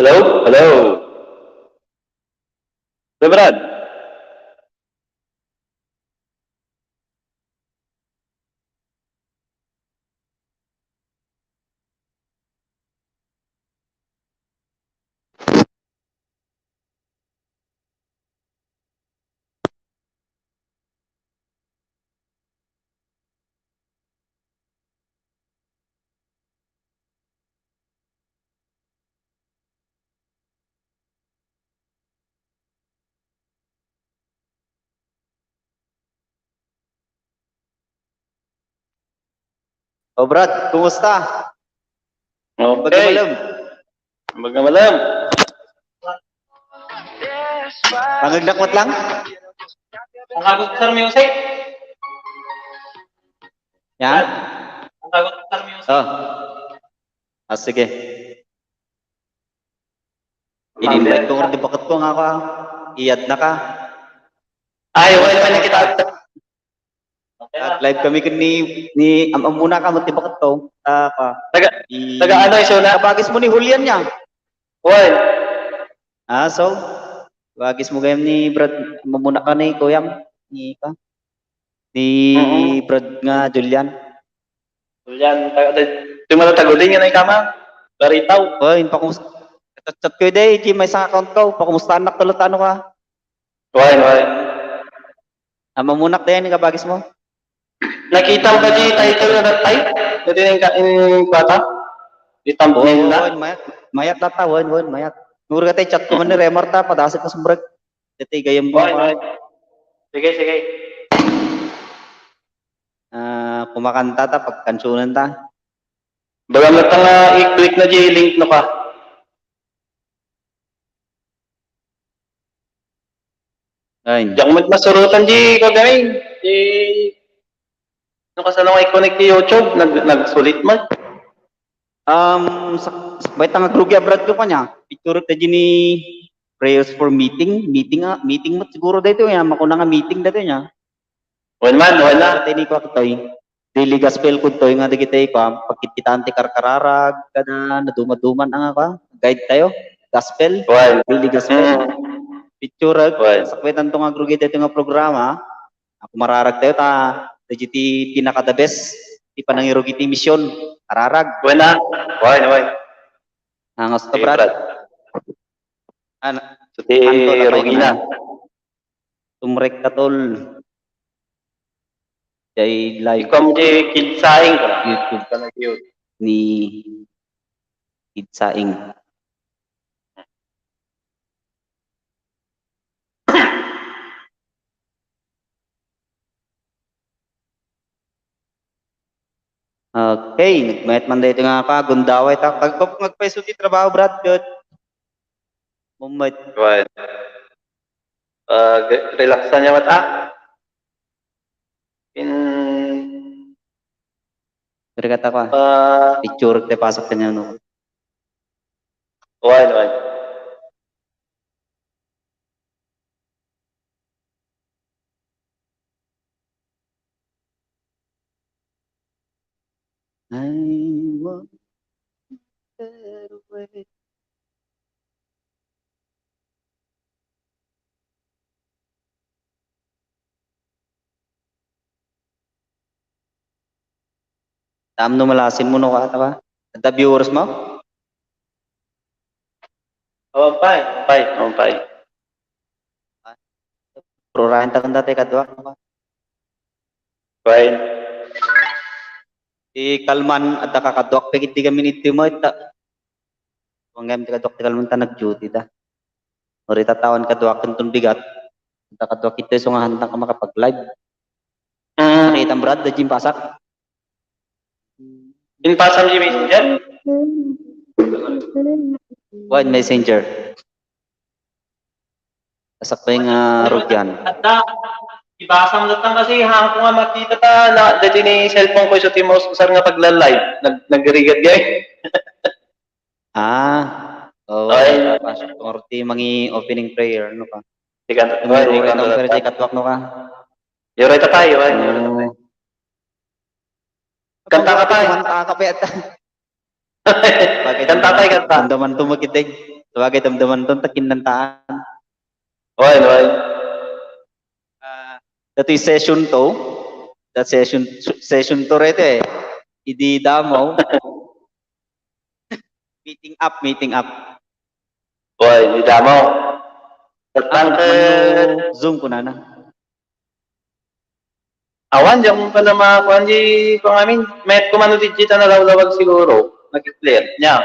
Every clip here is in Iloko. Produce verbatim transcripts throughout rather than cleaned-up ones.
Hello? Hello? Hello, Brad? O, Brad, kumusta? Okay. Baga malem. Baga malem. Pangagdakmat lang? Ang kagot, sir, music. Yan? Ang kagot, sir, music. Oh. Ah, sige. In-invite ko nga di bakit ko nga ka. Iyad na ka. Ay, wala naman kita. At live kami ken ni, ni am-, ammona ka, mati bakit to. Ah, pa. Taga, I-, taga ano, iso na? Kabagis mo ni Julian niya. Well. Ah, so, kabagis mo gayam ni Brad, ammona ka ni Kuyam, ni ka, ni Mm-mm. Brad nga Julian. Julian, taga, taga, taga, taga, taga, taga, taga, Baritaw. Oy, pakumus-, chat-chat ko, day, iti maysa nga account ko, pakumustaannak to, tano ka? Why, why? Ammona ka dayan, kabagis mo? Nakita mo ba di title na that type? Dati yung ka-, yung kwata? Di thumbnail na? Wen, mayat, mayat data, wen, wen, mayat. Nuri ka tayo, chat ko man ni Remar ta, padasig ka sumbrag. Dati gayam mo, Why, ah. Why? Sige, sige. Ah, kumakanta ta, pagkansunan ta. Baga mo ta nga i-click na di link no ka. Ay. Diak met masurutan di kagay. Di, no, kasano nga i-connect ti YouTube? Nag-, nagsulit man. Um, sa, sa, bayta nga grugi abroad ko kanya. Picture ta di ni prayers for meeting. Meeting, ah, meeting met siguro daytoy, ya, makuna nga meeting daytoy, ya. Wen man, wen na. Daytoy ni kwa kitoy. Daily gospel kuntoy nga dagiti, kuan, pagkitkitaan ti karkararag, kada nadumaduman nga, kuan, guide tayo. Gospel, Why? Daily gospel. Mm. Picture, Why? Sakbetan to nga grugi dito nga programa. Ako mararag tayo ta, dagiti pinaka the best, ti panangirugi ti mission, kararag. Why na? Why, why? Ang gusto, Hey, Brad. Brad. Ano? So, ti Anto, tapay Rugina. Ka na. Tumrek ka, tol. Jay live. Ikaw mo di Kid Saing ka na. YouTube. Ka na cute. Ni Kid Saing. Okay, nagmayat man dito nga ka, gundaway ta. Pag, pag magpaiso ti trabaho, Brad, good. Mummut. Right. Ah, g-, relaxan niya mat, ah. In Pero kata ko, ah. Ah. Picture te pasok kanya, no? Why, why? I want better way. Tapno malasin mo no ka, ta ba? Adda viewers mo? Awan pay, awan pay, awan pay. Pururayan ta kanda tay kaduak, no? Fine. Ti Kalman, adda kakaduak pay iti gamin iti mo, ita. Tuanggayam ti kaduak ti Kalman ta nag-duty da. Uri tatawan kaduak ken ton bigat. Adda kaduak iti isu nga hantang ka makapag-live. Mm. Nakitam, Brad, da Jim Pasak. Impasam di Messenger? Wen, Messenger. Asak pay nga rugyan. Adda, ibasam latta kasi hangko nga makita ta na dati ni cellphone ko isu ti mausar nga pagla-live. Nag-, nagrigat gay. Ah, oo. Ay. Pasok ko ti mangi opening prayer, no ka? Di ka, Tumiro ay, di ka rin ang pwede katuak, no ka? Yoray ta tayo, ay. Oo. Kanta ka pa, eh. Kanta ka pa, eh. Kanta ka, eh, kanta. Ang daman tumakitig. Sabagay, damdaman ton ta kinantaan. Wen, wen. Ah, datoy session two. That session, session two, rete. Idi damo. Meeting up, meeting up. Wen, idi damo. Tatang, ah, Zoom kunana. Awan, diak pala makuan di pangamin. Mayat ko man digital na lawlawag siguro. Nag-clear niya.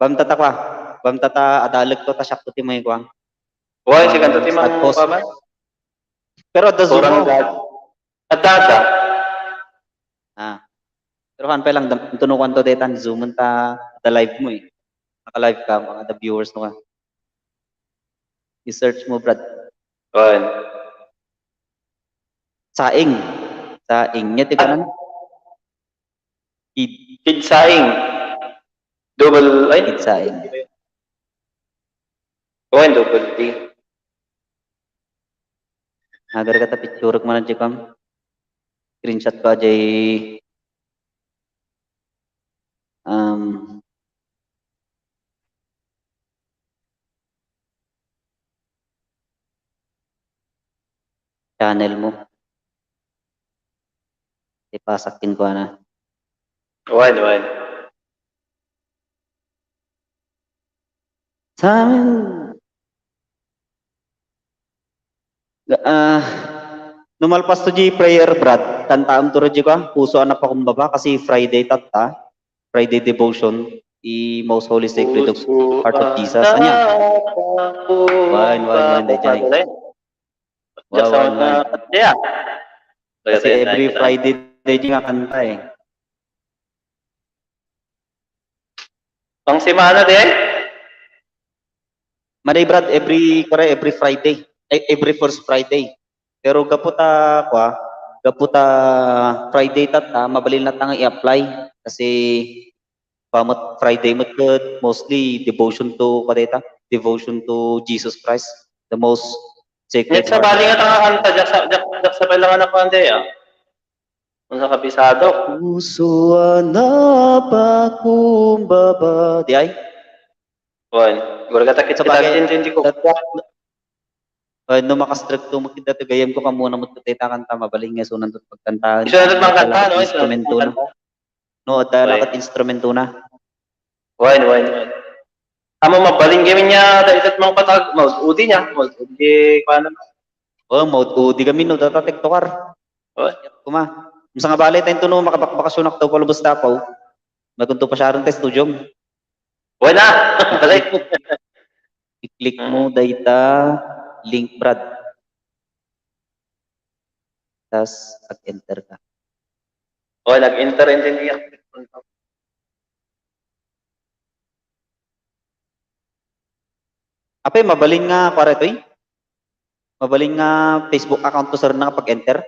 Bamtata kwa. Bamtata adalek to, ta siak to ti may kuan. Wen, sikan to ti mang kuan. Pero adda Zoom mo. Adda, adda. Ah. Pero han pa lang, dam-, tunukan to detan, Zoom ta, adda live mo eh. Naka-live ka, mga adda viewers mo ka. I-search mo, Brad. Wen. Saing. Saing. Nya ti kanan? Kid. Kid Saing. Double, ay? Kid Saing. Wen, double T. Agar ka ta picture ko man, Jekam. Screenshot ko, Jay. Um, channel mo. Ipasak ken kuana. Wen, wen. Sa amin, ah, no malpas to di prayer, Brad, kantaam to, Rodrigo, ah, puso a napakumbaba, kasi Friday tatta, Friday devotion, i most holy sacred of heart of Jesus. Ania? Wen, wen, wen, daydiay. Wen, wen, wen. Kasi every Friday, daydiay nga kanta eh. Pang semana din? Madi, Brad, every, kore, every Friday. Ay, every first Friday. Pero gapu ta, kwa, gapu ta Friday tatta, mabalin latta nga i-apply. Kasi, pamet Friday met ket mostly devotion to, kwa dayta, devotion to Jesus Christ, the most sacred. Ket sabali nga ta nga kanta, diak sa, diak, diak sa pala nga nakuan dayta. Unsa kabisado? Puso a napakumbaba. Di ay? Wen, gurga ta kit-, sabagay, kita intindi ko. Wen, no makastrek to, makita to, gayam ko kamuna met ket dayta kanta, mabalin nga isunanto pagkantaen. Isunanto pagkanta, no? Instrumento na. No, adda la ket instrumento na. Wen, wen, wen. Amo, mabalin kami niya, dayta mang patag, maud-udi niya, maud-udi, kuan. O, maud-udi kami, no, dayta tiktoker. Wen. Kuma. Sangabali, tayo to, no, makabakbakasyon ak to, palubos Davao. Makunto pa siya rin ta studio. Wala. I-click mo dayta link, Brad. Tas ag-enter ka. O, nag-enter, enter niya. Apay, mabalin nga, kuwara itoy? Mabalin nga Facebook account to, sir, na pag-enter?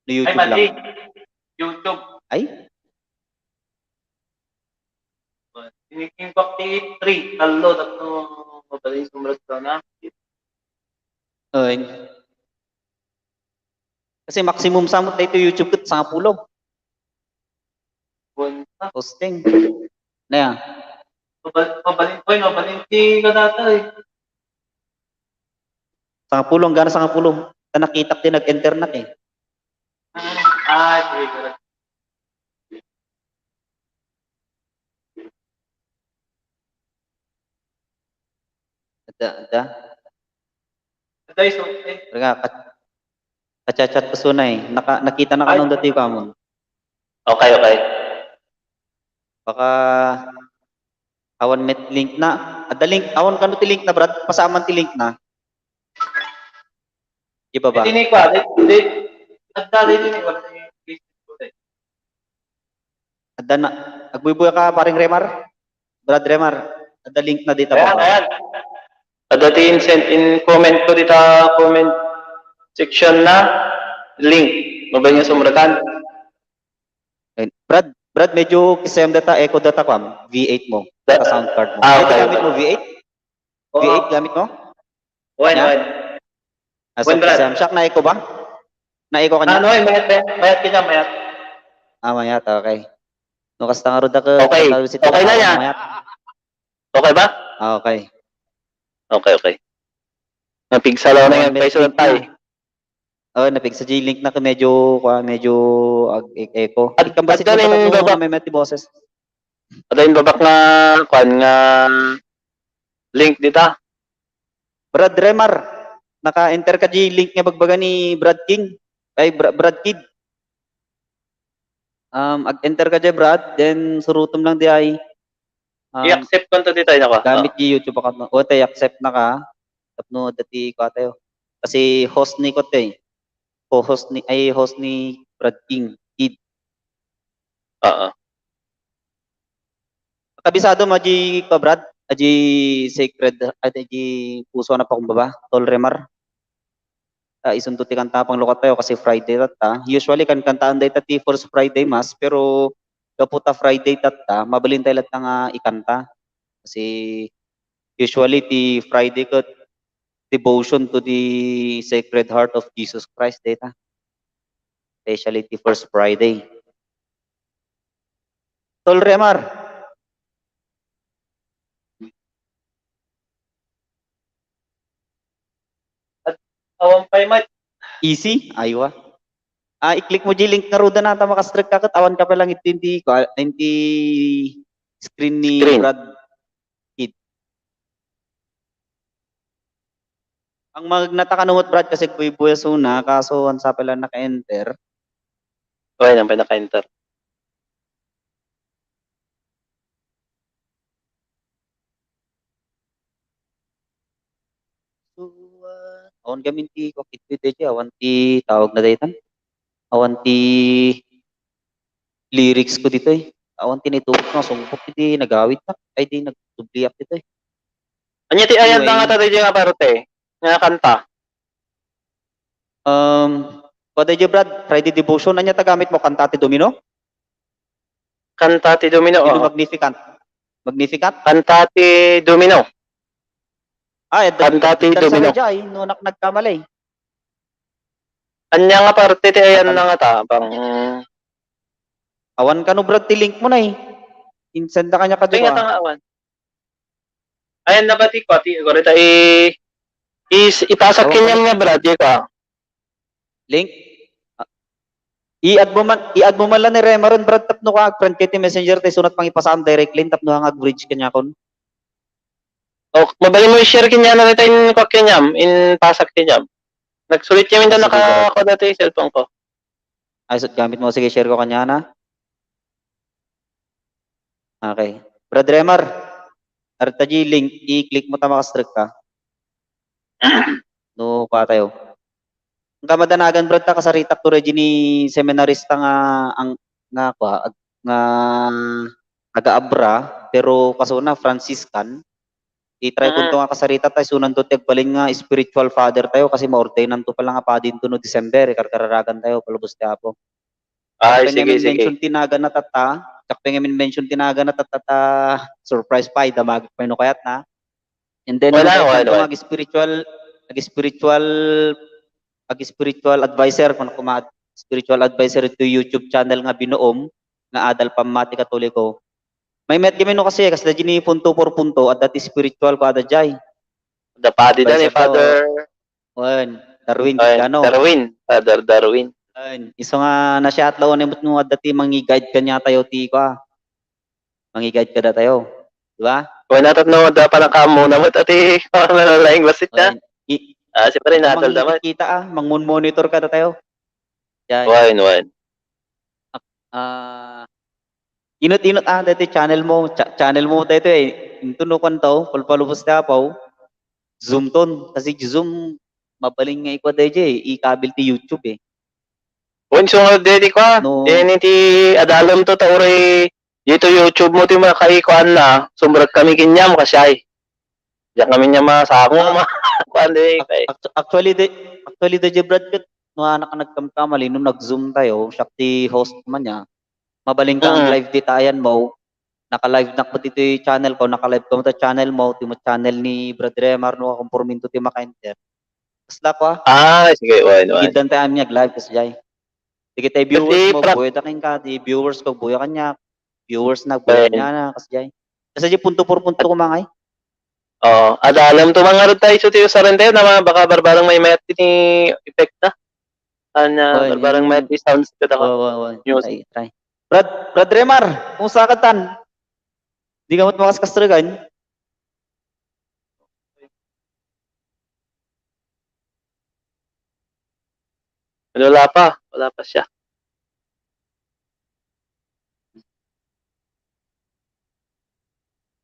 No YouTube lang. Ay, mali. YouTube. Ay? Ini-, impact ti three, tallo, tatlo, mabalin sumulat ka na. Oy. Kasi maximum sa mo tayo YouTube ket sangapulo. Buwan pa. Posting. Na yan. Mabal-, mabalin ko yun, mabalin ti kadata eh. Sangapulo, hanggang sangapulo. Ta nakitak din, nag-enter na eh. Ah, sige, correct. Adda, adda. Adda, is okay. Talaga, kat-, kachat-chat ko suna eh. Naka-, nakita na kanang dati ko amon. Okay, okay. Baka awan met link na. Adda link, awan kano ti link na, Brad? Pasaman ti link na. Di ba ba? Dini kwa, di, di, adda dini kwa. Adda na, agbuybuya ka, paring Remar? Brad Remar, adda link na dita baba. Ayan. Adda ti in-send, in-comment ko dita comment section na link. Mabay nga sumrakan. Eh, Brad, Brad, medyo kisem data, echo data, kwam, V eight mo, sa sound card mo. Ah, okay. Gamit mo V eight? Oo. V eight gamit mo? Wen, wen. Ah, so, Brad. Siak, na-echo ba? Na-echo kanya? Ah, no, mayat, mayat, mayat kanya, mayat. Ah, mayat, okay. No, kasta nga rod ako, okay. Okay na niya. Mayat. Okay ba? Ah, okay. Okay, okay. Napigsa lang na One yan, minute paiso lang link tayo. na. Oh, napigsa di link na medyo, kwa, medyo ag e-, echo. Ad-, Ikam ba adda siguro ning tatlo babak. May mati boses. Ada yung babak nga, kwan nga link dita. Brad Remar, naka-enter ka di link nga bagbaga ni Brad King. Ay, Bra-, Brad Kid. Um, ag-enter ka di, Brad, then surutom lang di ay. Um, I-accept ko ito dito, nako. Gamit di YouTube account mo. O, tay, accept na ka. Tapno dati ko tayo. Kasi host ni ko, tay. Co-host ni, ay, host ni Brad King. Kid. Oo. Kabisado mo, aji, kwa, Brad? Aji sacred, ay, aji puso na pakumbaba, Tol Remar. Ah, isunto ti kanta panglukat tayo kasi Friday tatta. Usually, kan kantaan day ti first Friday Mass, pero gapu ta Friday tatta, mabalin tayo latta nga ikanta. Kasi usually, ti Friday ket devotion to the Sacred Heart of Jesus Christ dayta. Especially ti first Friday. Tol Remar. Awan pay met. Easy? Aywa. Ah, i-click mo di link nga ruda na, ta makastrek ka ket awan ka pa lang iti, iti, iti screen ni Screen. Brad Kid. Ang magnata ka numot, Brad, kasi buy-buy suna, kaso ang sa pala naka-enter. Okay lang, pwede naka-enter. So, ah, awan gamin ti kwakit dayta, awan ti tawag na daytan. Awan ti lyrics ko ditoy. Awan ti naitubok nga sungpot iti nagawid na. Ay, di nagsubliak ditoy. Anya ti ayan Anyway. na nga ta daydi nga parte nga kanta? Um, Father J. Brad, Friday Devotion, anya ta gamit mo? Kanta ti Domino? Kanta ti Domino, Domino oo. Magnificat. Magnificat? Kanta ti Domino. Ah, ed Kanta ti Domino. Jay, no, nak nagkamali. Anya nga parte ti ayan na nga ta, bang Awan ka no, Brad, ti link mo na eh. Insenda kanya ka Ay, di nga ba? nga awan. Ayan na ba ti kwati? Agora ta i is ipasak Awan kinyan ka- nga, Brad, di ka. Link? Ah, i-add mo man, i-add mo man lang ni Remaron, Brad, tapno ka ag-friend kay ti messenger, tay sunat pang ipasam directly, tapno nga ag-bridge kanya kon. O, mabalin mo i-share kinyan na rin in kwak kinyam, in pasak kinyam. Nagsulit niya minsan Sige, naka-, dati cellphone ko. Ay, so, gamit mo. Sige, share ko kanya na. Okay. Brad Remar, arta di link, i-click mo ta makastrek ka. No, pa tayo. Ang kamadanagan, Brad, ta kasaritak to, Reggie, ni seminarista nga, ang, nga, kwa, ag-, nga taga-abra, pero kasuna, Franciscan. I-try ko Mm. to nga kasarita tayo, sunan to ti agbalin nga spiritual father tayo kasi ma-ordain to pala nga padi to no December, eh, karkararagan tayo, palubos ti Apo. Ay, Kaya sige, ngayon sige. mention tinaga na tata, kaya ngayon mention tinaga na tata, surprise pa, idamagik pa no kayat na. And then, Wala, ano, wala, kung wala. ag-spiritual, ag-spiritual, ag-spiritual advisor, kung kuma, spiritual advisor ito YouTube channel nga binuom, nga adal pammati Katoliko. May met kami no kasi, kasi da jini punto por punto, at dati spiritual ko ada jay. Da padi da ni Advisor daw, Father. Wen, Darwin Ay, Gigano. Darwin. Father Darwin. Wen, iso nga nasiat law ni met no, at dati mangi-guide kanya tayo, ti ko, ah. Mangi-guide ka da tayo. Di ba? Wala tat no, da pala kamo na mat ati, laing basit na. Wen, i-, Ah, si pare Ito natal naman. Kita, ah, mangmon-monitor ka da tayo. Yan. Wine, wine. Ah, inut-inut, ah, dati channel mo, cha-, channel mo tayo to, eh. Into no kwan to, palpalubos na pa, oh. Zoom ton. Kasi Zoom, mabaling nga ikwa tayo, eh. Ikabil ti YouTube, eh. Wen, sunod, deti kwa. No. Deni ti adalom to, ta uray dito YouTube mo ti makaikuan na, sumrek kami kinyam, kasi ay. Diyan kami niya masamo, Ah. ma-, kuan, di, Ac-, actu-, actually, di, actually, di, Brad, ket no anak nagkamkamali, no nag-Zoom tayo, siya ti host man niya. Mabaling ka ang Mm. live dita, ayan mo. Naka-live na ko dito yung channel ko, naka-live ko ta channel mo, ti mo channel ni Brad Remar, no, akumporminto ti maka-enter. Basta ko, ah. Ah, sige, wine, wine. Gidan tayo ang live, kasi jay. Sige tayo Kasi viewers mo, pra- buhay ta kayong ka, di viewers ko, buhay kanya. Viewers na, buhay Wine. niya na, kasi jay. Kasi jay, punto por punto ko, mga, eh. Oo, adalem to man ngarud tayo, isu ti usaren tayo, na baka barbareng maymayat ti effect na. Ania, Oy, barbareng mayat ti sounds kadakot. Wa, wa, wa. Music. Try, try. Brad, Brad Remar, kumusta ka tan? Di ka met makaskas talaga, eh. Wala pa, wala pa siya.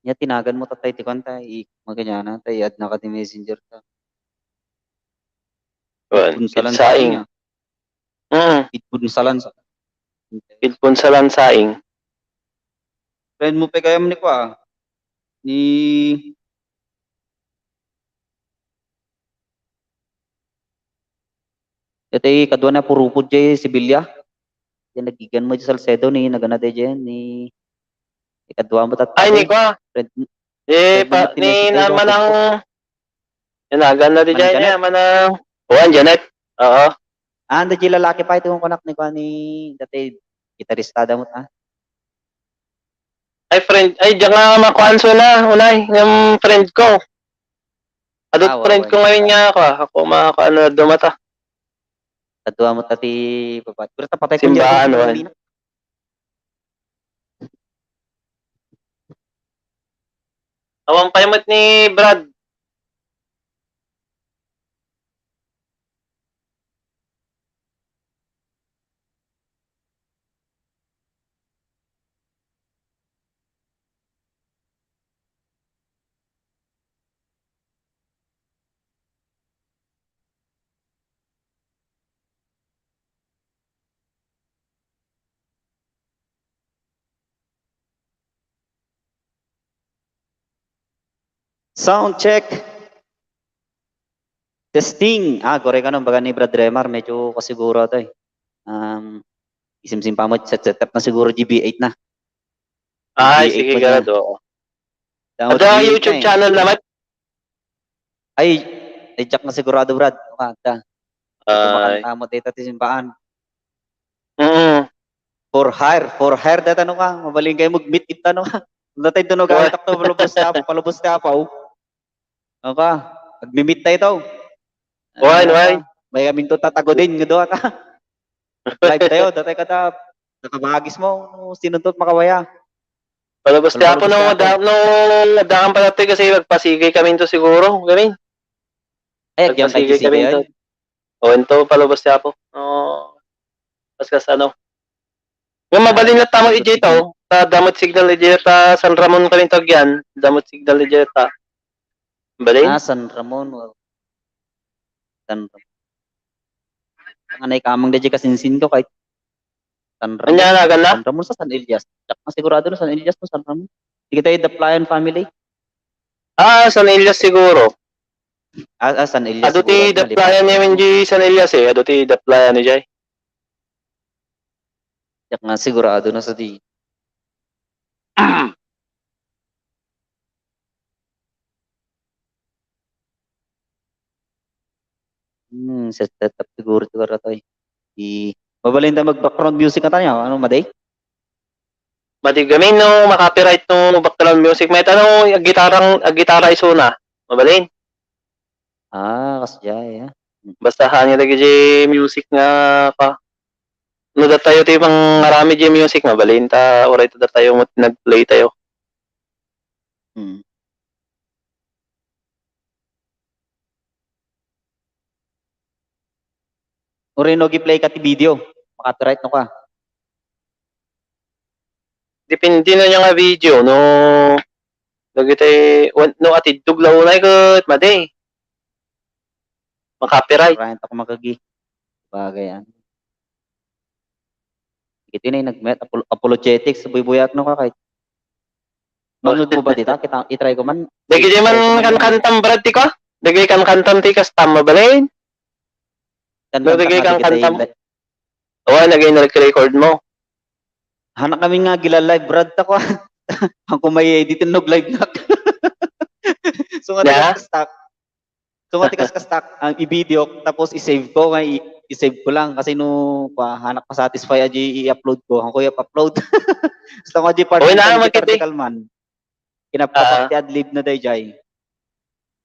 Nia, tinagan mo tatay ti kuan ta, i-, maganyan na, ta i-add na ka ti messenger ta. Kuan, Punsalan saing. Saing, ah. Mm. Id punsalan sa. Id punsalan saing. Friend mo pa kaya ni kua? Ni Iti kadua na purupod jay Sevilla. Yan nagigan mo jay Salcedo ni nagana de jay ni ikadua mo tat-, Ay, ni kua. Friend, Eh, friend mo pa, na ni tinitay na ko, manang, Facebook. Inagan na di Manang jay Janet? Niya, manang, Juan Janet. Oo. Ah, anda jay lalaki pa ito yung kunak ni kua ni dati gitarista da mo, ah. Ay, friend, ay, diyan nga makuan so na, unay, yung friend ko. Adot Ah, friend wa, ko wa. Ngayon nga ako, ah. Ako makakuan na dumata. Kadua mo ta ti babae. Pero tapatay ko Simbahan, niya rin wa. Kanina. Awan pay met ni Brad. Sound check. Testing. Ah, korek ano, baga ni Brad Remar, medyo kasiguro to eh. Um, isimsim pa mo, set, set up na siguro G B eight na. Ay, G B eight sige, pa niya. Garad, oo. Download Ada G B eight YouTube na eh. Channel naman? Ay, ay, check na sigurado, Brad. Ano ka, ta? Ay. Kumakanta mo, tita, ti simbaan. Mm. For hire, for hire, data, ano ka? Mabalin kayo mag-meet kita, ano ka? Natay, doon, Uy. Gawin takto, palubos na, palubos na, pa, oh. Ano ka? Magmi-meet tayo, to. Uy, Ano uy. Ka? May kaming to tatago din, nga doon ka. Live tayo, datay ka ta, nakabagis mo, no, sinuntot makawaya. Palabas ti Apo, no, Palabas ti Apo. Da-, no, daan pala ti kasi magpasigay kami to siguro, kami. Ay, agyan Magpasigay kami kayo? To. O, ito, palabas ti Apo. O, paskas ano. Nga mabalin na tamo Palabas iti ti ito, ta damot signal iti ta San Ramon kami to agyan, damot signal iti ta. Balin? Ah, San Ramon, wow. San Ramon. Ang anay kamang da di kasinsin ko kahit San Ramon. Anya, nagan na? San Ramon sa San Elias. Diak na sigurado no San Elias no San Ramon. Di kita yung Daplayan family. Ah, San Elias siguro. Ah, ah, San Elias Ado ti sigurado, Daplayan nalipat. Ni M N G San Elias eh. Ado ti Daplayan ni Jay. Diak nga sigurado na sa di. Hmm, set, set up siguro ti karatoy. Di, mabalin ta mag-background music na tayo. Ano, Madi? Madi gamin, no, makapiright no background music. May ano, aggitarang, aggitara isuna. Mabalin? Ah, kasjay, ah. Basta hangin lagi di music nga pa. No, datayo ti pangarami di music, mabalin ta, oray ta datayo mo nag-play tayo. Hmm. Uri no gi-play ka ti video, makapiright no ka. Depende no nia nga video, no, dagiti, wan-, no, atiddog la unay ket madi. Makapiright. Ryan, ako makagi. Bagay, ah. Iti na yung nag-met, apol-, apologetics, buybuyak no ka, kahit. Mangag mo ba dita? Kita, itry ko man. Dagiti man Itry ko man. Kankantam, Brad, ti ka? Dagiti kankantam ti kastam, mabalin? Kankantam No, dagiti nga, dagiti kankantam. Awan, naging nag-record mo. Hanak kami nga gila live, Brad, ta ko. Ako may editin no live nak. So nga, Yeah? Stock. So, matikas ka stock, ang i-video, tapos i-save ko, nga i-, i-save ko lang. Kasi no, pa, hanak pa-satisfy, aji i-upload ko. Ako i-upload. Gusto ko, aji part Okay na, time, aji magkiti- practical man. Kinapkapak Ah. ti adlib na dayjay.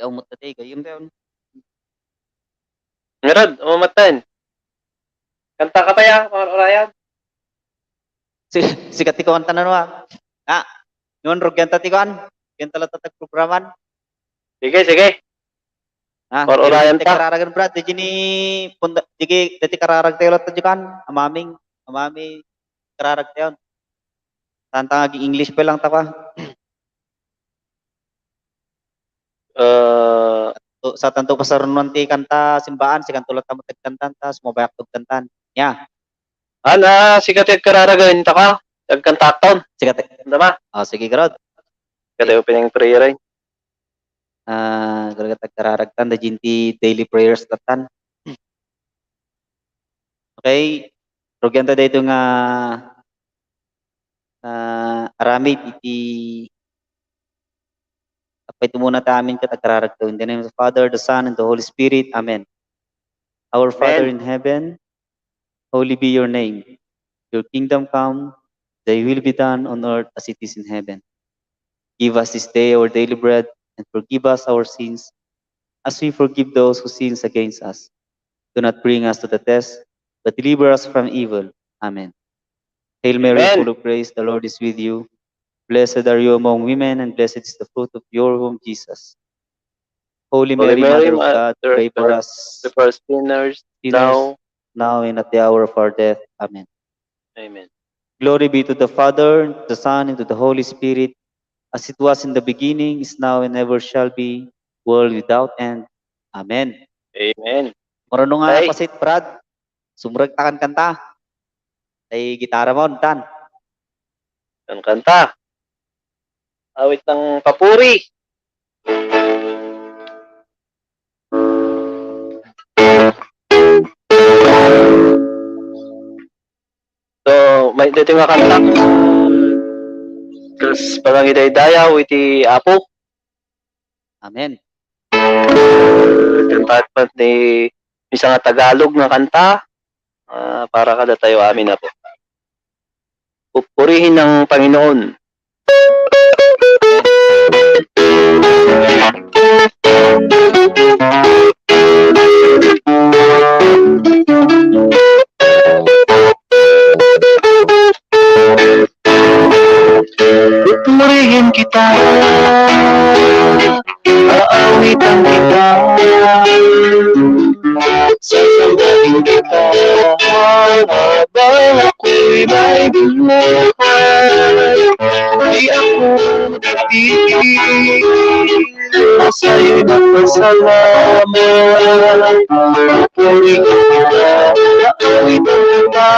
Ti umot na ti gayam dayon. Ngarud, umamaten. Kanta ka pa ya, mga Orion? Si, sikat ti kuanta na, no, ah. Ah, yun, rugian ta ti kuan. Rugian ta latta ti programan. Sige, sige. Ah, Or-orayan dagiti ta. Kararagan, Brad, dagiti ni punda-, dagiti, dagiti kararag tayo latta di kuan. Amaming, amami, kararag tayo. Tanta nga agi-English pa lang ta pa. Eh, To, sa tanto pasarunuan ti kanta, simbaan, sikanto latta met ti agkantan, ta sumabayak ti agkantan. Ya. Ana, sikat ti agkararagen ta ka, agkantakton. Sikat ti Anda ma? Oh, sige, garud. Katayo pinang prayer ay. Ah, garud ti agkararagtan, dagiti daily prayers lattan. Okay. Rugian ta daytoy nga, ah, aramid iti, apay tumuna ta amin ket agkararagto. In the name of the Father, the Son, and the Holy Spirit. Amen. Our Father Amen. In heaven, holy be your name. Your kingdom come, thy will be done on earth as it is in heaven. Give us this day our daily bread, and forgive us our sins, as we forgive those who sins against us. Do not bring us to the test, but deliver us from evil. Amen. Hail Mary, Amen. Full of grace, the Lord is with you. Blessed are you among women, and blessed is the fruit of your womb, Jesus. Holy Holy Mary, Mary, Mother of God, Mother pray for us pray for us sinners, sinners, now now and at the hour of our death. Amen. Amen. Glory be to the Father, the Son, and to the Holy Spirit, as it was in the beginning, is now, and ever shall be, world without end. Amen. Amen. Marunong nga Ay. Pasit, Brad. Sumrek ta kan kanta. Tay gitara mo, tan. Kan kanta. Awit ng papuri. So, may dito nga kanta. Kas pagangidaydayaw iti Apo. Amen. Kantaat pa ti misa nga Tagalog nga kanta, ah, para kadatayo amin, Apo. Pupurihin ang Panginoon. Pupurihin kita, aawitan kita, sasambahin kita, habang ako'y may buhay. Di ako titigil, sa'yo'y nagpasalamat. Pupurihin kita, aawitan kita,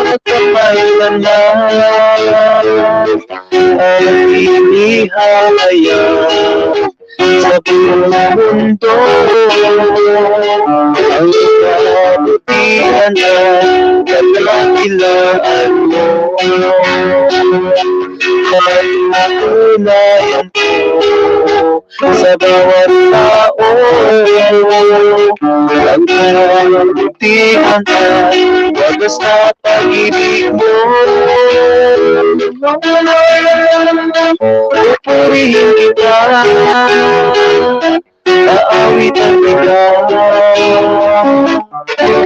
magpakailanman. Ang inihahayag sa buong mundo, ang kabutihan at kadakilaan mo. Patunayan ko sa bawat tao ang kabutihan at wagas na pag-ibig mo. Pupurihin kita, aawitan kita,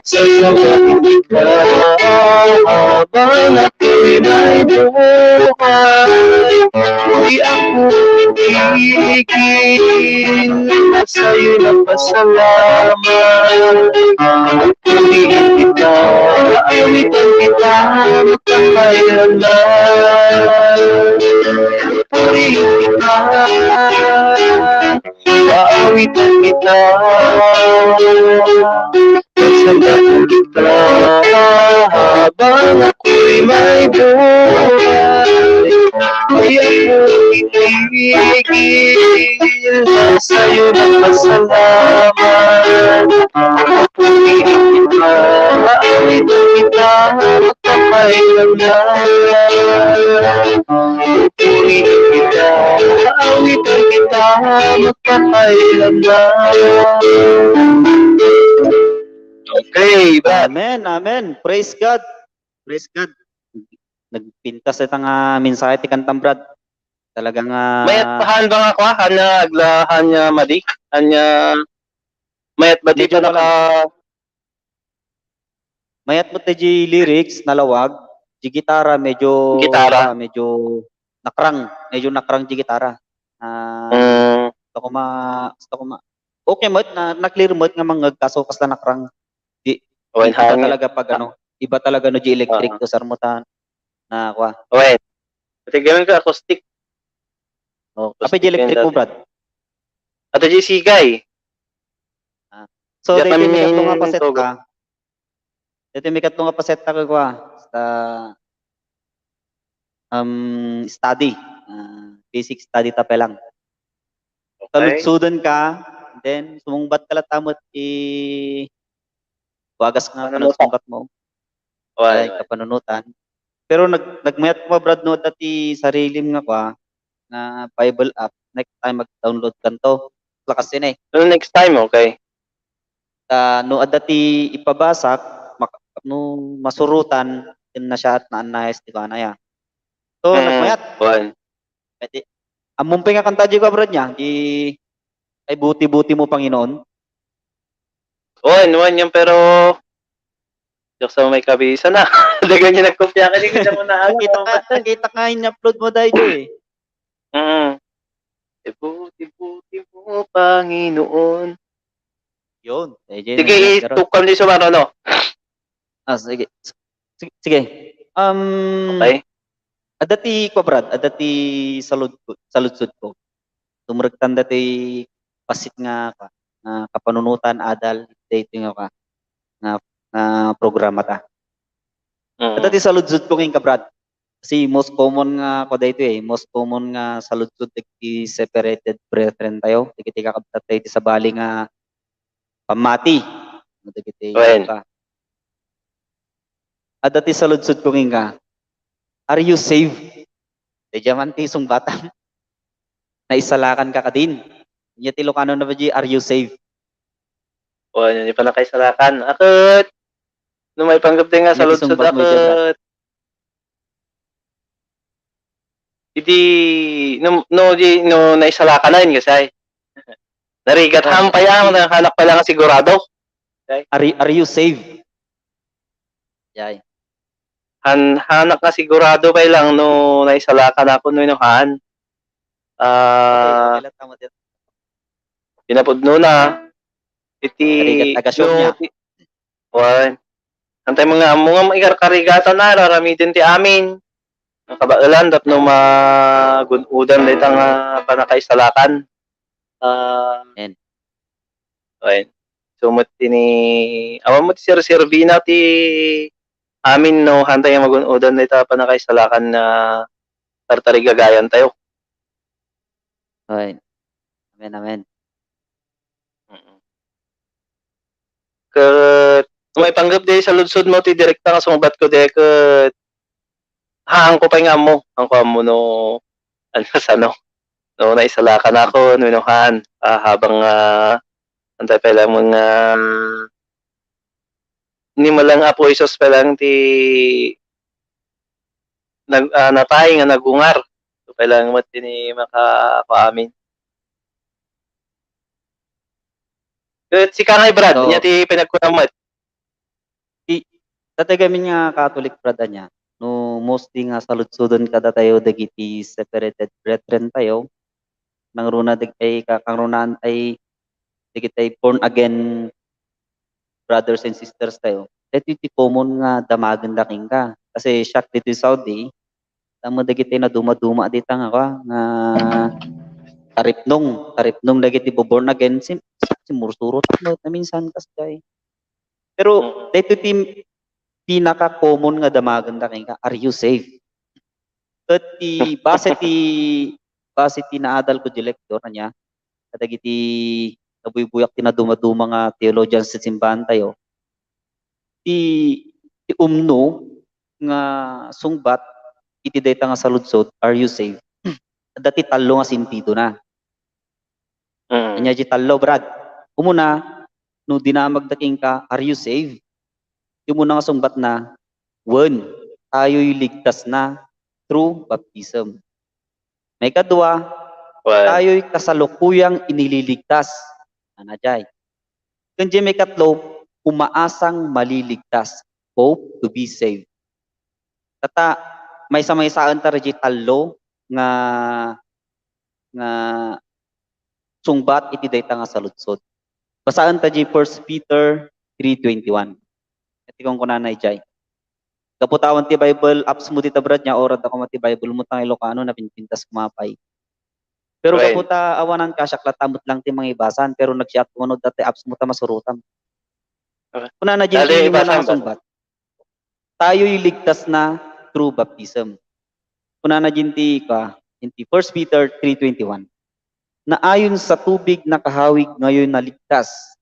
sasambahin kita, habang ako'y may buhay. Di ako titigil, sa'yo'y nagpasalamat. Pupurihin kita, aawitan kita, magpakailanman. Pupurihin kita, aawitan kita, sasambahin kita, habang ako'y may buhay. Di ako titigil, sa'yo'y nagpasalamat. Pupurihin kita, aawitan kita, magpakailanman. Pupurihin kita, aawitan kita, magpakailanman. Okay, ba? Amen, amen. Praise God. Praise God. Nagpintas ita nga mensahe ti kantam, Brad. Talaga nga mayat pa han ba nga kua? Ania, agla, ania madi? Ania, mayat ba ti medyo panaka-, mayat met diay lyrics, nalawag. Di gitara, medyo, gitara, ah, medyo nakrang. Medyo nakrang di gitara. Ah, mm, gusto ko ma-, gusto ko ma-, okay met, na, na-clear met nga mangngeg, kaso kasla nakrang. Di, wen, di, iba talaga pag ano, iba talaga no di electric, ah, to sarmutan na kua. Wen. Pati ganun ka, acoustic. Oh, acoustic. Apay di electric mo, Brad? Ato di sigay. Ah. So, daytoy mikatlo nga pasetta. Daytoy mikatlo nga pasetta nga kua. Sa, um, study. Ah, basic study ta pay lang. Okay. Saludsoden ka, then sumungbat ka latta met ti wagas nga panagsungbat mo. Ay, kapanunotan. Pero nag-, nagmayat mo, Brad, no, adda ti sarilim nga kua, nga Bible app, next time mag-download kanto. Lakas yun eh. No, next time, okay. Ta, no, adda ti ipabasak, mak-, no, masurotan, ken nasiaat na annayas ti kanaya. So, mm, nagmayat. Wen. Pwede. Ammom pay nga kanta di ka, Brad, nia? Di, "Ay, buti-buti mo, Panginoon." Wen, wen, yan, pero diak sa may kabisa na. Dagan niya nagkopya ka, di ka mo na ano. Nakita ka, nakita ka, in-upload mo daytoy eh. Mm. "Ay, buti-buti mo, Panginoon." Yun. Eh, sige, pero itukam ni Sumaro, no? Ah, sige. Sige, sige. Um, okay. Adda ti kua, Brad, adda ti salud-, saludsodko. Tumrektan dati pasit nga, nga kapanunotan, adal, daytoy nga, nga, nga programa ta. Mm. Adda ti saludsodko kenka, Brad. Kasi most common nga kua daytoy eh, most common nga saludsod dagiti separated brethren tayo, dagiti kakabsat tayo ti sabali nga pammati. Dagiti, wen, ka. Adda ti saludsodko kenka, "Are you saved?" Daydiay man ti sungbatam. "Naisalakan ka kadin?" Ania ti Ilocano na ba di, "Are you saved?" O, ania ti pannakaisalakan? Aket, no maipanggep ti nga saludsod, aket. Idi, no, no, di, no, naisalakan na yun, kasi ay. Narigat, ah, ham pa yan, hanak pa lang sigurado. Okay? Are, are you saved? Yay. Han-, hanak nga sigurado pay lang no naisalakan ako no inuhan. Ah, okay, okay lang, tama din. Pinapudno na. Iti, narigat, taga-show no, niya. Ti-, Wen. Antay nga ammo nga maikarkarigatan na, raramiden ti amin. Ang kabaelan, tapno magun-odan dayta nga pannakaisalakan. Ah, amen. Wen. So, met ti ni, awan met serserbina ti amin no, hantay nga magun-odan dayta pannakaisalakan nga tartarigagayan tayo. Wen. Amen, amen. Mm. Ket, maipanggep di saludsodmo ti direkta nga sungbatko di ket, haanko pay nga ammo, haanko ammo no, ano, sano, no naisalakan ako, no inuhan, ah, habang, ah, antay pay lang nga, ni malang Apo Jesus pay lang ti nag-, ah, natay nga nagungar. So, kailangan met ti ni maka-, kaamin. Ket sika ngay, Brad, so, ania ti pinagkunam met? Ti, datayo gamin nga Catholic, Brad, ania, no mostly nga saludsodon kadatayo dagiti separated brethren tayo, nangruna dag-, ay, ka-, kangrunaan ay dagiti born again brothers and sisters tayo, daytoy ti common nga damagenda kenka. Kasi siak ditoy Saudi, tama dagiti nadumaduma dita nga, nga taripnong, taripnong dagiti born again, sim-, simursurot met na minsan kasjay. Pero daytoy ti pinaka-common nga damagenda kenka, "Are you saved?" Ket ti base ti, base ti naadal ko di lecture ania, kadagiti nabuybuyak ti nadumaduma nga theologians ti simbahan tayo, ti, ti umno nga sungbat iti dayta nga saludsod, "Are you saved?" Adda ti tallo nga sentidona. Mm. Ania di tallo, Brad? Umuna, no dinamagda kenka, "Are you saved?" Ti umuna nga sungbatna, "Wen, tayoy ligtasna through baptism." Maikadua, tayo'y kasalukuyang inililigtas. Ana jay. Ken jay maikatlo, umaasang maliligtas. Hope to be saved. Tata, maysa-maysaen ta jay tallo nga, nga sungbat iti dayta nga saludsod. Basaen ta jay First Peter three twenty-one. Iti kunkunana jay. Gapu ta awan ti Bible apps mo dita, Brad, nya orad ako ti Bible mo, tang Ilocano, napinpintas ko mapay. Pero gapu ta awanan ka, siak latta met lang ti mangibasan, pero nagsiat ko no dati apps mo ta masurotam. Kunana jay ti imuna nga sungbat. Tayo'y ligtas na through baptism. Kunana jay ti, ka, jay ti First Peter three twenty-one. Naayon sa tubig nakahawig ngayon naligtas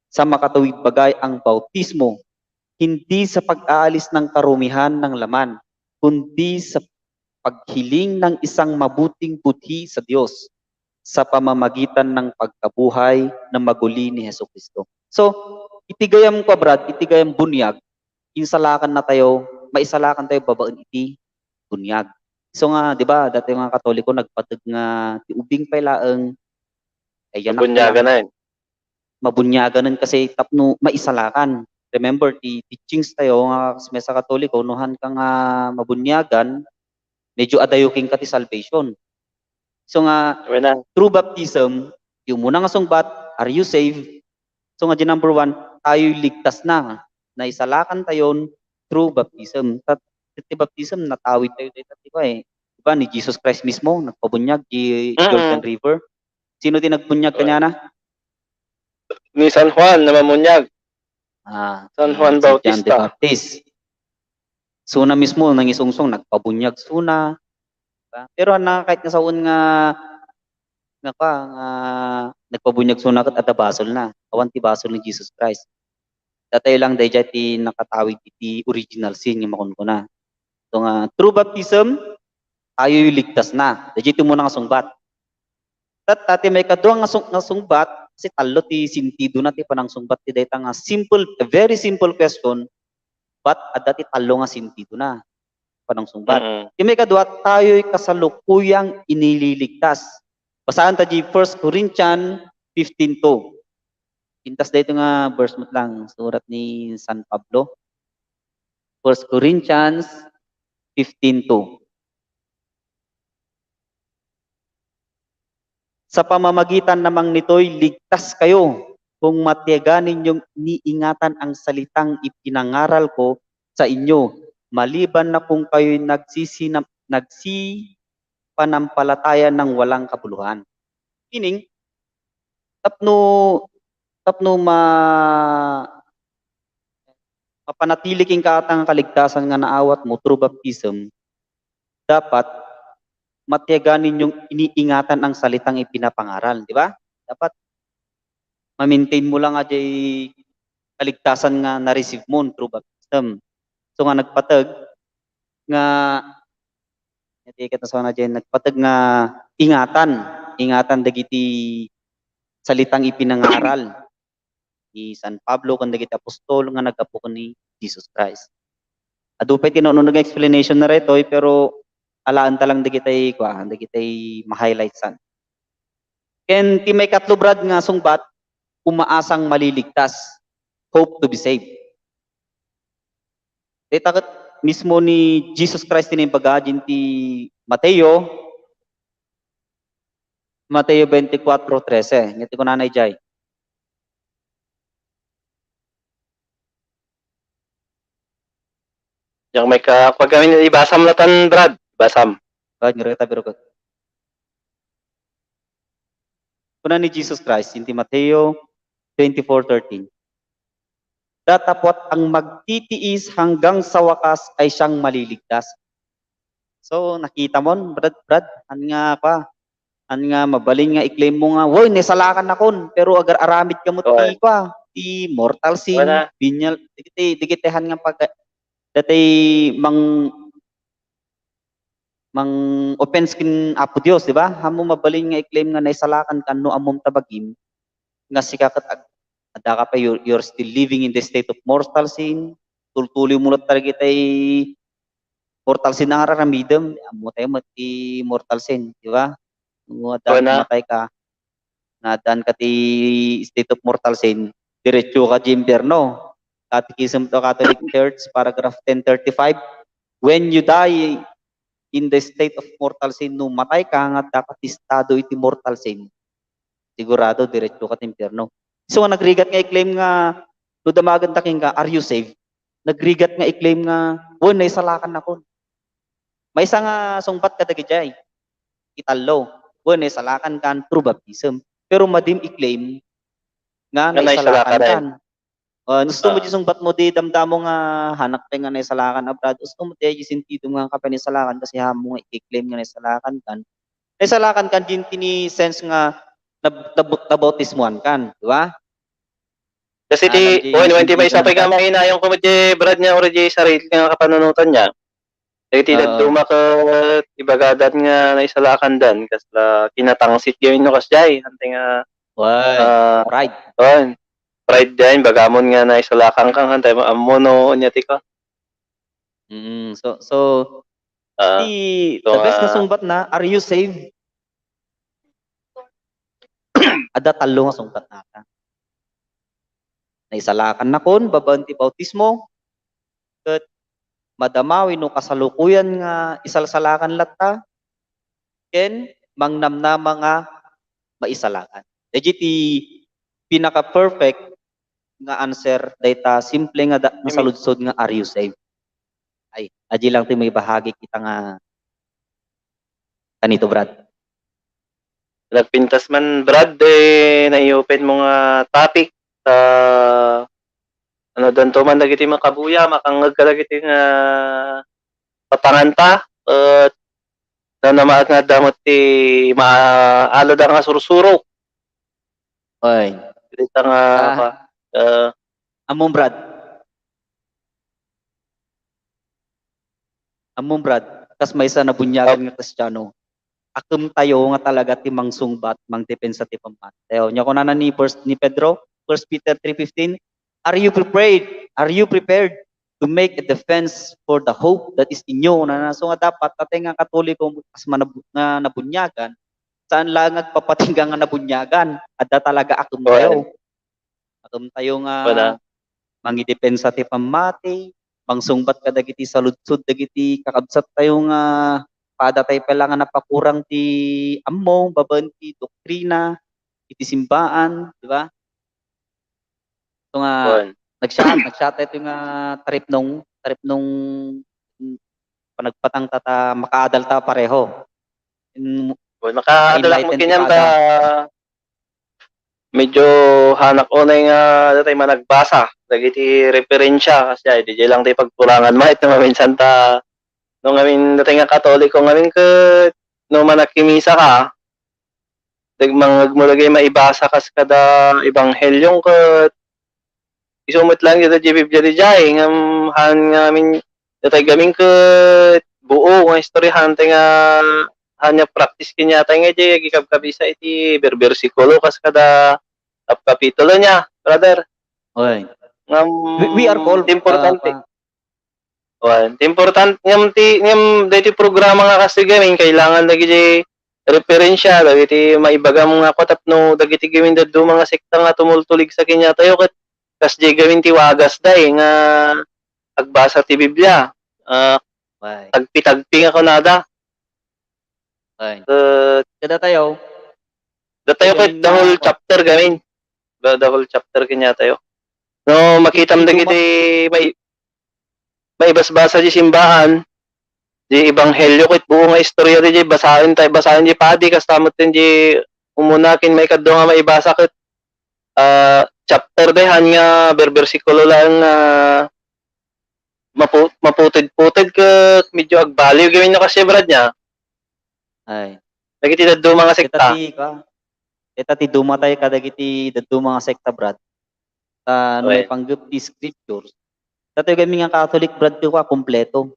sa makatuwid bagay ang bautismo, hindi sa pag-aalis ng karumihan ng laman, kundi sa paghiling ng isang mabuting budhi sa Dios sa pamamagitan ng pagkabuhay na maguli ni Jesucristo. So, iti gayam ko, Brad, iti gayam bunyag, insalakan na tayo, maisalakan tayo babaen iti bunyag. So nga, di ba, dati nga Katoliko, nagpateg nga ti ubing pay laeng, ay, yan, mabunyagan na. Mabunyagan kasi tapno maisalakan. Remember, ti teachings tayo nga kas maysa Katoliko, no han ka nga mabunyagan, medyo adayo kenka ti salvation. So nga, through baptism, yung muna nga sungbat, are you saved? So nga, di number one, tayo'y ligtas na. Naisalakan tayon through baptism. Tat-, ti baptism, natawid tayo dito, di ba eh? Di ba, ni Jesus Christ mismo, nagpabunyag, di Jordan River. Sino ti nagbunyag kaniana? Ni San Juan na mamunyag. Ah, San Juan Bautista. Baptist. Suna mismo, nangisungsong, nagpabunyag suna. Diba? Pero na, kahit nga saon nga, nga, pa, nga nagpabunyag suna ket adda basol na. Awan ti basol ni Jesus Christ. Datayo lang dayjay ti nakatawid iti original sin nga makunkuna. So nga, through baptism, tayo ligtas na. Dayjay ti umuna nga sungbat. Tat-, dati maikadua nga sung-, nga sungbat, kasi tallo ti sentido na ti panangsungbat ti dayta nga simple, a very simple question, but adda ti tallo nga sentido na panangsungbat. Mm. Ti maikadua, tayo'y kasalukuyang inililigtas. Basaen ta di First Corinthians fifteen two. Pintas dayto nga verse met lang, surat ni San Pablo. First Corinthians fifteen two. Sa pamamagitan namang nitoy, ligtas kayo kung matiyagan ninyong iniingatan ang salitang ipinangaral ko sa inyo, maliban na kung kayo'y nagsisina-, nagsipanampalataya ng walang kabuluhan. Meaning, tapno, tapno ma-, mapanatili kenka nga kaligtasan nga naawat mo through baptism, dapat matiyagan ninyong iniingatan ang salitang ipinapangaral, di ba? Dapat ma-maintain mo lang nga di kaligtasan nga na-receive mo through baptism. So nga nagpateg nga, iti ket na sa una diay, nagpateg nga ingatan, ingatan dagiti salitang ipinangaral ni San Pablo ken dagiti apostol nga naggapu ken ni Jesus Christ. Adu pay ti nauno nga explanation na retoy, pero alaen ta lang dagitay, kua, dagitay ma-highlightan. Ken ti maikatlo, Brad, nga sungbat, umaasang maliligtas, hope to be saved. Dayta ket mismo ni Jesus Christ ti naibaga din ti Mateo, Mateo twenty-four trece. Ngati kunana idiay. Diak maikapag-, amin, ibasam latan, Brad. Ibasam. Brad, ngarita, biro ko. Kuna ni Jesus Christ, inti Mateo twenty-four thirteen. Datapot ang magtitiis hanggang sa wakas ay siyang maliligtas. So, nakita mo, Brad, Brad, an nga pa, an nga mabalin nga i-claim mo nga, "Woy, naisalakan akon," pero agar-aramid ka mo ti, kua, ti mortal sin, venial, dagiti, dagiti han nga pag-, dati mang-, mang-offense ken Apo Dios, di ba? Ammo mabalin nga i-claim nga naisalakan ka no ammom ta bagim, nga sika ket ag-, adda ka pa, you're, you're still living in the state of mortal sin, tultuloy mo latta dagitay mortal sin nga ar-aramidem, ammo tayo met ti mortal sin, di ba? No, adda Wala. Matay ka, nadan ka ti state of mortal sin, diretso ka di impierno. Catechism to Catholic Church, paragraph ten thirty-five, "When you die in the state of mortal sin," no matay ka, nga adda ka ti estado iti mortal sin, sigurado, diretso ka ti impierno. So nga nagrigat nga i-claim nga, no damagen ta kenka, "Are you saved?" Nagrigat nga i-claim nga, "Wen, naisalakan nakon." Maysa nga sungbat kadagiti ay, itallo, "Wen, naisalakan kan through baptism." Pero madim i-claim nga Nga naisalakan naisalakan. Kan. Ah, gusto mo Ah. Di sungbat mo di damdamo nga hanak pay nga naisalakan, a Brad? Gusto mo di sentido nga ka pay naisalakan kasi ammo nga i-claim nga naisalakan kan. Naisalakan kan din tini sense nga nab-, nab-, nabautismuhan kan, di ba? Kasi ti, Alam di wen, wen, ti sentido maysa na pay nga kan. Mainayon ko met di, Brad, nga uri di sarili nga kapanunotan niya. Dagiti Oo. Dadduma ket ibagadan nga naisalakandan, kasla kinatangsit gamin no kasdiay, hantay nga, Wen, ah, pride. Wen, pride diay, bagamon nga naisalakan ka, hantay mo ammo no ania ti ka. Mm, so, so, Ah, ti, so, the best nga ah, sungbat na, "Are you saved?" Adda tallo nga sungbat nata. Naisalakan nakon babaen ti bautismo, ket madama wenno kasalukuyan nga isalsalakan latta, ken mangnamnama nga maisalakan. Dagiti pinaka-perfect nga answer dayta simple nga da-, nga Amen. Saludsod nga, "Are you saved?" Ay, adi lang ti maibahagi kita nga kanito, Brad. Nagpintas man, Brad, eh, nai-open mo nga topic, ah, ano, danto man dagiti makabuya, makangngeg kadagiti nga patanganta, et nanamaag nga adda met ti maala da nga sursuro. Oy. Dita nga, ah, pa, ah, Ammom, Brad. Ammom, Brad, kas maysa nabuniagan nga Kristiano, akemtayo nga talaga ti mangsungbat, mangdepensa ti pammati tayo. Nia kunana ni First, ni Pedro, First Peter three fifteen, "Are you prepared? Are you prepared to make a defense for the hope that is in you?" Kunana, so nga dapat, tatay nga Katoliko, kas manabu-, nga nabuniagan, saan lang agpapatingga nga nabuniagan, adda talaga akemtayo. Wen. Akemtayo nga Wala. Mangidepensa ti pammati, mangsungbat kadagiti saludsod dagiti kakabsattayo nga pada tayo pay la nga napakurang ti ammo babaen ti doktrina iti simbaan, di ba? So nga, Wen. Nagsa-, nagsatayo nga taripnong, taripnong, mm, panagpatang ta, ta makaadal ta pareho. In-, Wen, makaadal mo enlighten ti kaniam ta, pada. Medyo hanak unay nga datay managbasa dagiti referensya, kasi ay, di lang ti pagkurangan, mahit no maminsan ta, no ngamin datay nga Katoliko ngamin ket no manakimisa ka, dagmangngeg mo dagay maibasa kas kada ebanghelyo ket isu met laeng dita di Biblia di jay, ngem haan ngamin, datay gamin ket buo nga istorya, haan tay nga, haan nga practice kaniatay nga di agikabkabisa iti berbersikulo kas kada kap-, kapitulo nia, brother. Oy. Ngem, we, we are called, ti importante. Ah, Wen, ti important, ngem ti, ngem daytoy programa nga kas ti gamin, kailangan dagiti referensya, dagiti maibagam nga kua tapno dagiti gamin dadduma nga sekta nga tumultuligsa kaniatayo ket kasdiay gamin ti wagasda, eh, nga agbasa ti Biblia. Ah, Wen. Tagpi-tagpi nga kunada. Wen. Ket kadatayo, datayo ket the whole chapter gamin. The, the whole chapter kaniatayo. No, makitam dagiti may maibasbasa di simbaan, di ebanghelyo ket buo nga istorya di, di basaen tay, basaen di padi, kasta met di umuna ken maikadua nga maibasa ket, ah, chapter dayhan nga berbersikulo laeng nga mapu-, maputed-puted ket medyo agbaliw gamin no kasi, Brad, nia. Ay. Dagiti dadduma nga sekta. Ita ti, ka, ita ti dumatay kadagiti dadduma nga sekta, Brad. Ta no maipanggep ti scriptures, datayo gamin nga Catholic, Brad, ti kua, kompleto.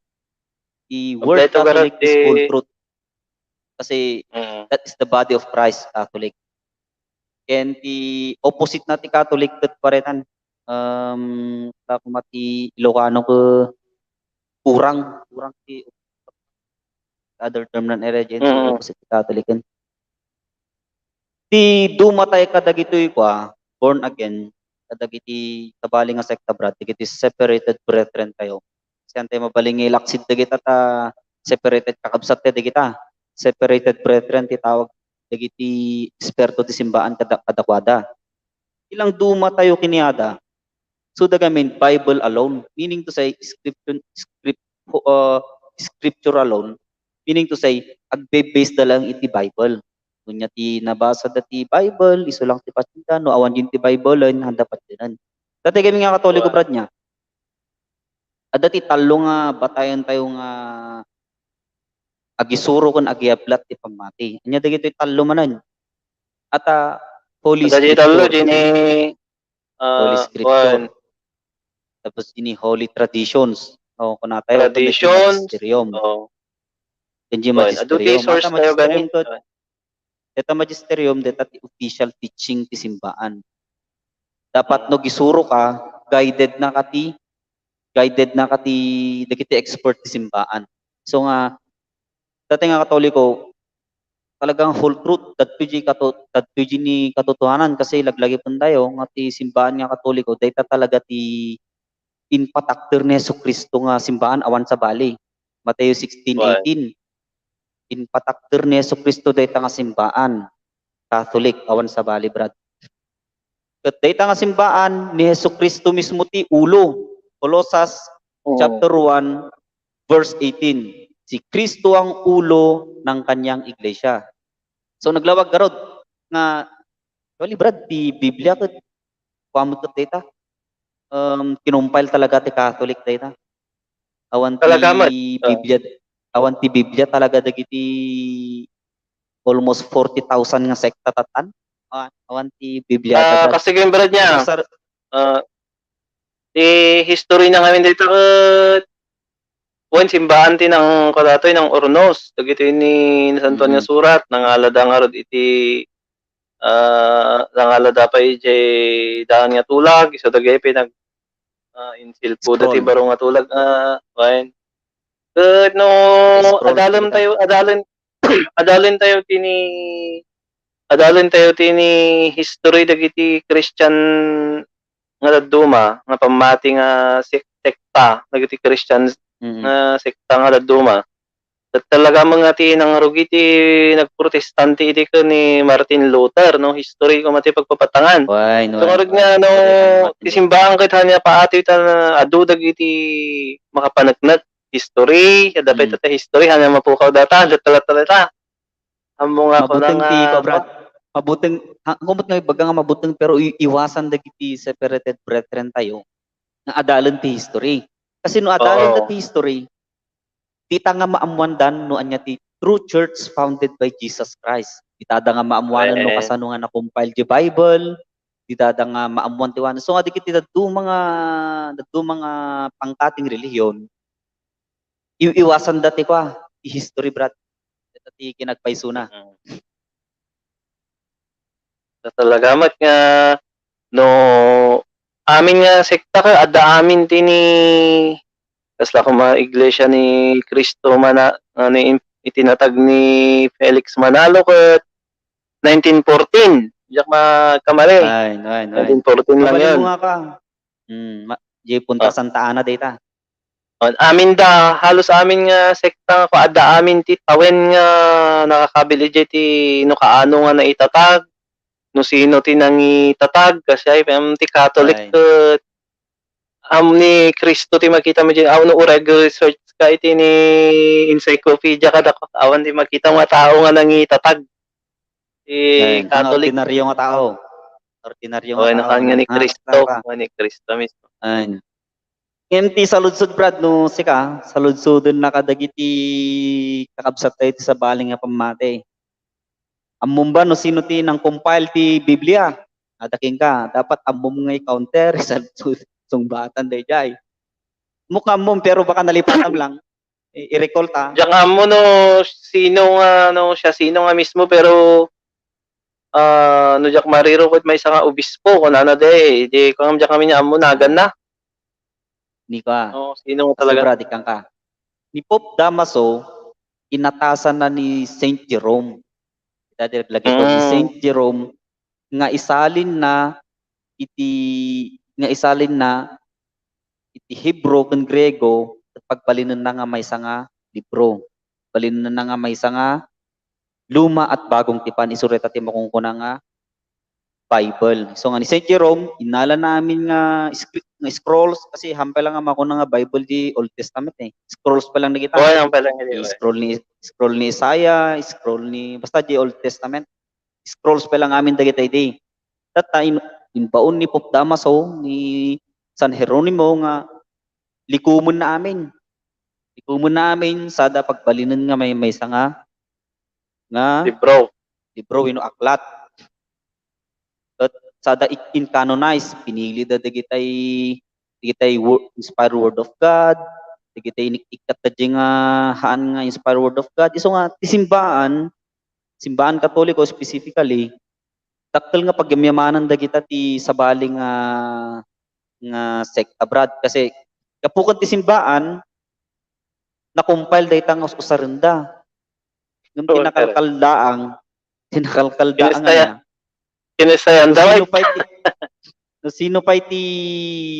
The word Catholic is full truth. Kasi, mm, that is the body of Christ, Catholic. Ken ti opposite na ti Catholic ket paretan, um, ta kuma ti Ilocano ket kurang. kurang ti other term nan iri, Mm. Catholic. Ti duma tayo kadagitoy kua, born again, kadagiti sabali nga sekta, brad, dagiti separated brethren tayo. Kasi antay mabalin nga ilaksid dagita ta separated kakabsat tayo dagita. Separated brethren ti tawag dagiti eksperto ti simbaan kada-, kadakuada. Ilang duma tayo kiniada. So, the, I mean, Bible alone, meaning to say, scripture, script, uh, scripture alone, meaning to say, agbe-base da lang iti Bible. Kunya ti nabasa da ti Bible, isu lang ti patiendan, no awan din ti Bible, ay, handa patiendan. Dati kami nga Katoliko, Wow. brad, niya. Adda ti tallo nga batayan tayo nga agisuro ken agiyablat ti pammati. Anya dagitoy tallo manen? Ata Holy Adda ti tallo, Scripture. Dini, Holy ah, Scripture. Kuan. Tapos dini Holy Traditions. O, kunatayo, Traditions. Magisterium. O. Ken di Kuan. Adu ti magisterium. Source Ata tayo gani. Magisterium to. Kuan. Deta magisterium, deta ti official teaching ti simbaan. Dapat no gisuro ka, guided na ka ti, guided na ka ti, dagiti expert ti simbaan. So nga, dati nga Katoliko, talagang whole truth, dadto di kato-, dadto di ni katotohanan kasi laglagipon tayo nga ti simbaan nga Katoliko, dayta talaga ti impatakder ni Jesu-Cristo nga simbaan awan sabali. Mateo sixteen eighteen. Impatakder ni Jesu-Cristo dayta nga simbaan. Catholic, awan sabali, brad. Ket dayta nga simbaan ni Jesu-Cristo mismo ti ulo. Colosas Oo. chapter one, verse eighteen. Si Cristo ang ulo ng kanyang iglesia. So, naglawag garud nga, actually, brad, ti Biblia ket, kuan met ket dayta, um, kinumpile talaga ti Catholic dayta. Awan ti Talaga met. Biblia, awan ti Biblia talaga dagiti almost forty thousand nga sekta tatan. Awan, awan ti Biblia Ah, talaga. Kasi kay brad niya. Sar- Ah, ti history na ngamin dayta ket wen simbaan ti nang kadatoy nang urnos. Dagitoy ni San Antonio Mm. Surat, nangalada ngarud iti, ah, nangalada pay idiay daan nga tulag, isu dagiti pinag-, ah, insilpo da ti Scroll. baro nga tulag, ah, wen. Ket no Scroll adalen kita. tayo, adalen, adalen tayo tini, adalen tayo tini history dagiti Christian nga dadduma, nga pammati nga sek-, sekta, dagiti Christian Mm. nga sekta nga dadduma. Ket talaga met nga ti nangrugi ti nagprotestante idi ken ni Martin Luther, no? History koma ti pagpapatangan. Wen, So, wen, ngarud wen. nga, no, Wen, wen. ti simbaan ket ania paati ta adu dagiti makapaneknek history, adda pay Mm. ta history, ania mapukaw data, data, data, data. Ammo nga Mabuteng kuna ti nga ikaw, Brad. Mabuteng, ha, kumot nga ibaga nga mabuteng, pero i-, iwasan dagiti separated brethren tayo nga adalen ti history. Kasi no adalen Oo. ti history, dita nga maammuandan no ania ti true church founded by Jesus Christ. Dita da nga maammuanan no Eh. kasano nga na-compile ti Bible, dita da nga maammuan ti wana. So nga dagiti dadduma nga, dadduma nga pangkating relihiyon, i-, iwasan da ti kua, ti history, brad. Deta ti kinagpaysona. Mm. Talaga met nga no amin nga sekta ket adda amin ti ni kasla koma iglesia ni Cristo Mana-, nga ni, itinatag ni Felix Manalo ket nineteen fourteen. Diak makamali. Ay, ay, ay. Nineteen fourteen lang Mabalin yun. mo nga ka. Hmm, ma-, di punta Ah. Santa Ana dayta. On, amin da, halos amin nga sekta nga adda amin ti tawen nga nakakabil idiay ti no kaano nga naitatag, no sino ti nangitatag, kasi ay, em, ti Catholic Ay. ket, am, ni Cristo ti makita mo diay, aw, no ureg research ka iti ni encyclopedia kada awan ti makita nga tao nga nangitatag. Ti Ay, ang Catholic. Ordinaryo nga tao. Ordinaryo nga Ay, tao. nakan nga ni Ah, Cristo, tama. Nga ni Cristo mismo. Ay. Ngem ti saludsod, Brad, no sika, saludsoden na kadagiti kakabsat tayo ti sabali nga pammati. Ammom ba no sino ti nang-compile ti Biblia? Ada kenka, dapat ammom nga i-counter, saludsod, sungbatan daydiay. Mukha ammom, pero baka nalipatam lang. I-, i-recall ta. Diak ammo no sino nga, no siasino nga mismo, pero, ah, no diak mariro ket maysa nga obispo, kunana di, di ko ngem diak amin nga ammo naganna. Ni ka. Oo, sino nga Kasi talaga? Brad, ikkan ka. ni Pope Damaso, inatasanna ni Saint Jerome. Ita di laglagipaw ni Mm. Saint Jerome nga isalinna iti, nga isalinna iti Hebro ken Griego, ket pagbalinenna nga maysa nga libro. Balinenna nga maysa nga Luma at Bagong Tipan, isu dayta ti makunkuna nga Bible. So, nga ni Saint Jerome, innalana amin nga scr-, nga scrolls, kasi hampay lang nga makuna nga Bible di Old Testament eh. Scrolls pa lang dagita. Oo, yan pala nga, di ba? Scroll ni, scroll ni Isaiah, scroll ni, basta di Old Testament. Scrolls pa lang amin dagita idi. Tatta, in-, imbaon ni Pope Damaso, ni San Jeronimo nga likumenna amin. Likumenna amin, sada pagbalinen nga may, maysa nga, nga Libro. libro wenno aklat. Ket sada ik-, in-canonize, pinilida dagitay, dagitay wo-, inspired word of God, dagitay inik-ikkat da di nga haan nga inspired word of God. Isu nga, ti simbaan, simbaan Katoliko specifically, dakkel nga pagyamyamanan dagita ti sabali nga, nga sekta, Brad. Kasi, gapu ken ti simbaan, na-compile dayta nga us-usarenda. Ngem Oo, tinakalkaldaang, tinakalkaldaang Kinistaya-, aya. Kinisayan No daw sino pay ti, no sino pay ti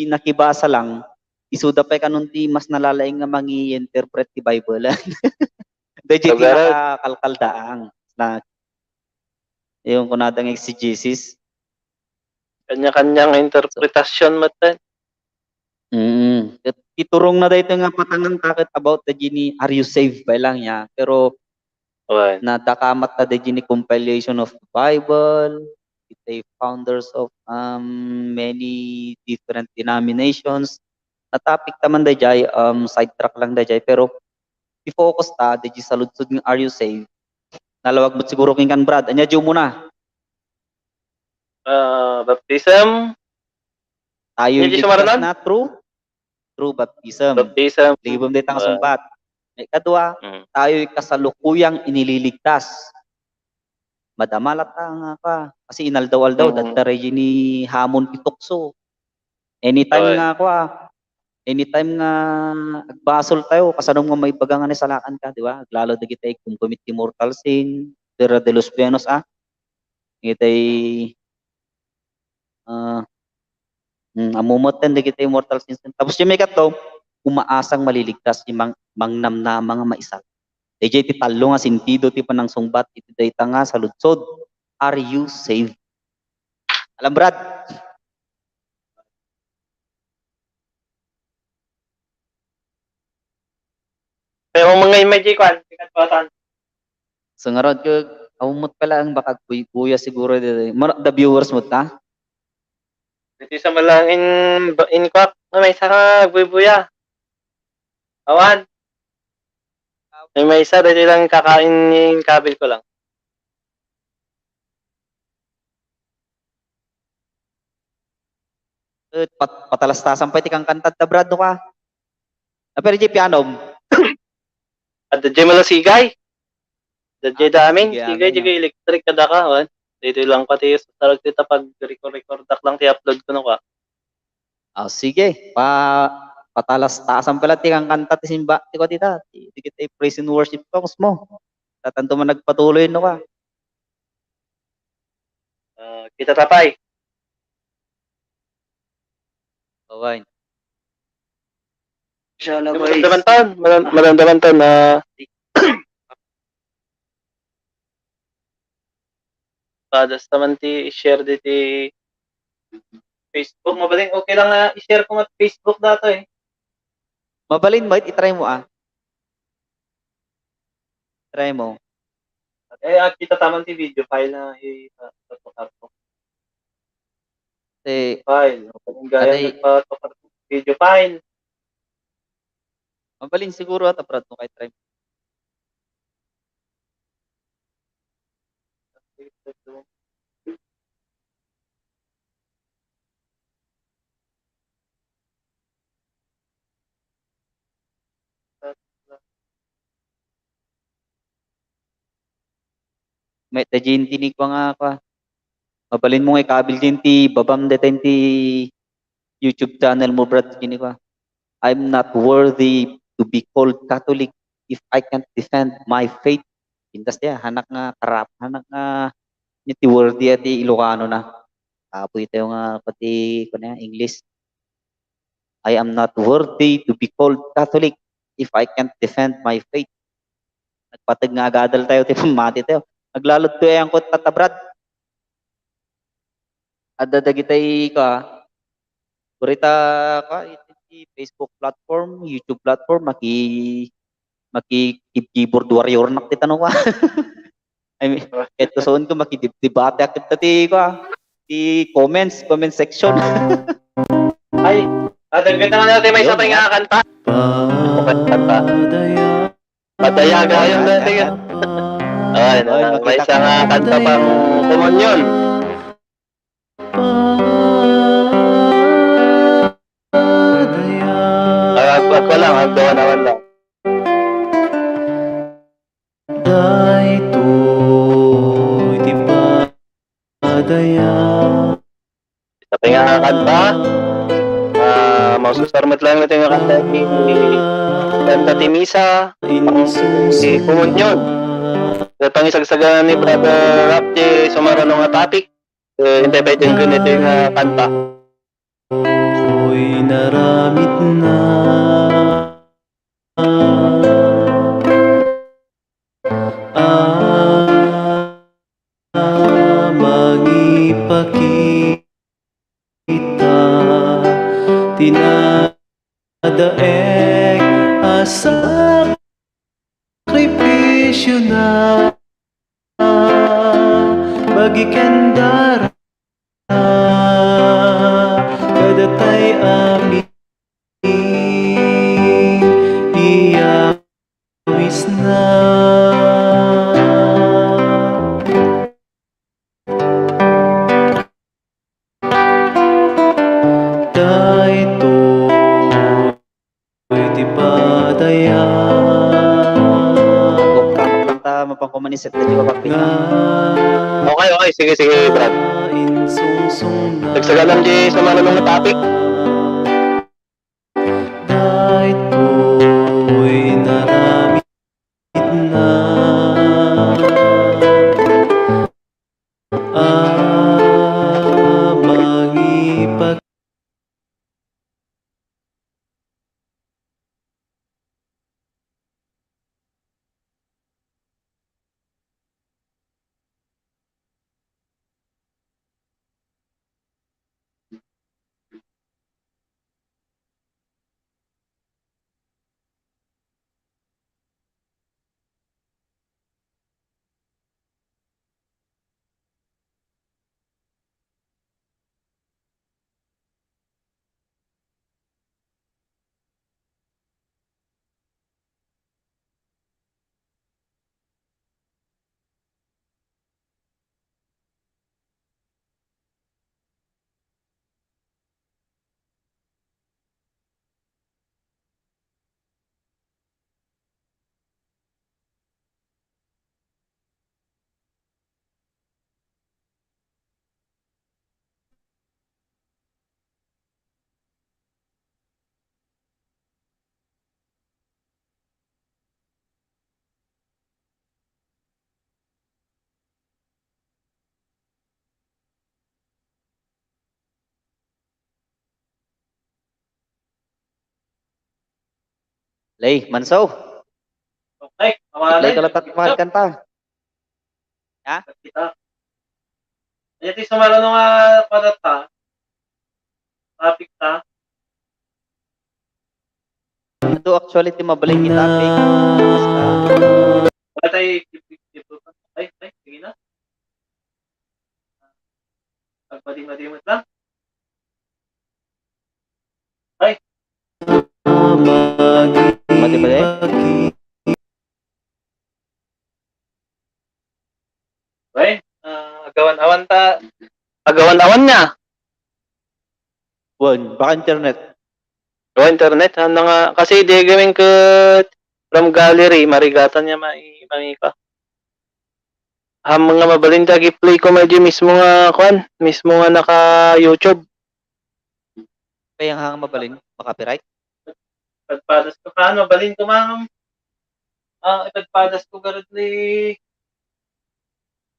nakibasa lang, isuda pay kanon ti mas nalalaing nga mangi-interpret ti Bible. Dayjay ti Sabagay. nakakalkaldaang na, yung kunada nga exegesis. Kanya-kanyang interpretasyon met, eh. Mm. Ket iturong na daytoy nga patangan ta ket about the gini, "Are you saved?" pa lang niya. Pero Wen. nadakamat ta the gini compilation of the Bible, the founders of, um, many different denominations. Na-topic ta man dayjay, um, sidetrack lang dayjay, pero i-focus ta dayjay saludsod nga "Are you saved?" Nalawag met siguro kenkan, Brad. Ania, Joe muna. Ah, baptism. Tayo Hindi iligtas sumaranan? na through, through baptism. Baptism. Libam dayta nga Ah. sungbat. Ikadua, Mm. tayo'y kasalukuyang inililigtas. Madama latta nga pa. Kasi inaldaw-aldaw, Mm. dadda ray ni hamon ti tukso. Anytime Oy. nga, kua, anytime nga agbasol tayo, kasano nga maibaga nga nasalakan ka, di ba? Aglalo dagiti kumkumit ti mortal sin, Tierra de los Buenos, ah. Itay, ah, mm, ammom met dagiti mortal sins. Tapos yung may katlo, umaasang maliligtas, yung mang-, mangnamnama nga maisal. Dayjay ti tallo nga sentido ti panangsungbat iti dayta nga saludsod. Are you saved? Alam, Brad? Pero mga imay di kwan, di kadwatan. So, ngarud, kag, ammom met pala ang baka agbuy-buya siguro di, mar-, the viewers mo ta? Iti sa malang in, in kwak, na may saka agbuy-buya. Awan. May maysa, dahil lang kakain ni kabil ko lang. Eh, pat-, patalastasan pay ti kankanta da, Brad, no ka? Ah, pero di pianom. At di malasigay. Di Ah, da amin, sige, sigay, amin, di ah. Electric kada ka, wan. Dito lang pati sa sarag dito pag record-record lang ti upload ko, no ka? Ah, sige. Pa-, patalastasan pala ti kankanta ti simba, ti ko dita. Ti, ti kita praise and worship songs mo. Tatanto man nagpatuloy, no ka? Ah, kita tapay. Baway. Siya na, Di, guys. Maramdaman ton, maram-, maramdaman ton na padas naman ti i-share diti Facebook. Mabaling, okay lang nga i-share ko nga Facebook dato eh. Mabalin mo, it-, itry mo, ah. Try mo. Eh, at kita taman ti video file na i-, ah, patukarto. Ti file. Kung gaya Atay nagpatukarto video file. Mabalin siguro ata, Brad, no, kay try. May ta G N T ni kwa nga kwa. Mabalin mo nga ikabil din ti babam deten ti YouTube channel mo, Brad, kini kwa. I'm not worthy to be called Catholic if I can't defend my faith." Pintas dia, hanak nga karap, hanak nga ni ti worthy a ti Ilocano na. Kapoy tayo nga pati, kuno, English. "I am not worthy to be called Catholic if I can't defend my faith." Nagpateg nga agadal tayo ti pammati tayo. Naglalud to yan ko, Tata Brad. Adda dagitay ka, kurita ka, iti Facebook platform, YouTube platform, maki-, maki-keyboard warrior nak ti tano ka. I mean, ket kusuon ko makidib-, debate ak ket ti, kua, ti comments, comment section. Ay, adagdagan natin may isa pa nga kanta. Kanta. Padayaga yun dati nga. Ay, na, may isa nga kanta pang komunyon. Ah, agko lang, agdawan-awan lang. Daytoy ti padaya. Sa nga kanta, ah, maususar met lang iti nga kanta ti, kanta ti misa, ti komunyon. Sa pangisagsaganan ni Brother Rap ti sumaruno nga topic, eh, intay pay denggen iti nga kanta. Ako'y naramit na. Ah, mangipakita ti nadaek a sakripisio na bagi ken dara. Kadatay amin iyawisna. Daytoy ti padaya. Kanta, mapangkumanisip na di mapagpinta. Okay, okay. Sige, sige, Brad. Nagsagalam di sa manunong nga topic. Daytoy naramit na. Ah, mangipag- Lay, Manso. Okay, play ka latat, mahal kanta. Ha? Kita. Anya ti sumaruno nga padata? Topic ta? Ito actually ti mabalin nga topic. Patay, ay, ay, sige na. Pagpadi-madi mo lang. Ay. Madi-madi? Ay, ah, agawan-awan ta. Agawan-awan niya. Wen, baka internet. O, internet, ano nga, kasi di gamin ket from gallery, marigatan niya mai-, mangika. Ham nga mabalin dagi play ko medyo mismo nga, kuan, mismo nga naka-YouTube. Kaya nga mabalin, ma-copyright? Padpadas ko. Paano? Balin ko, ma'am. Ah, ipadpadas ko garud ni,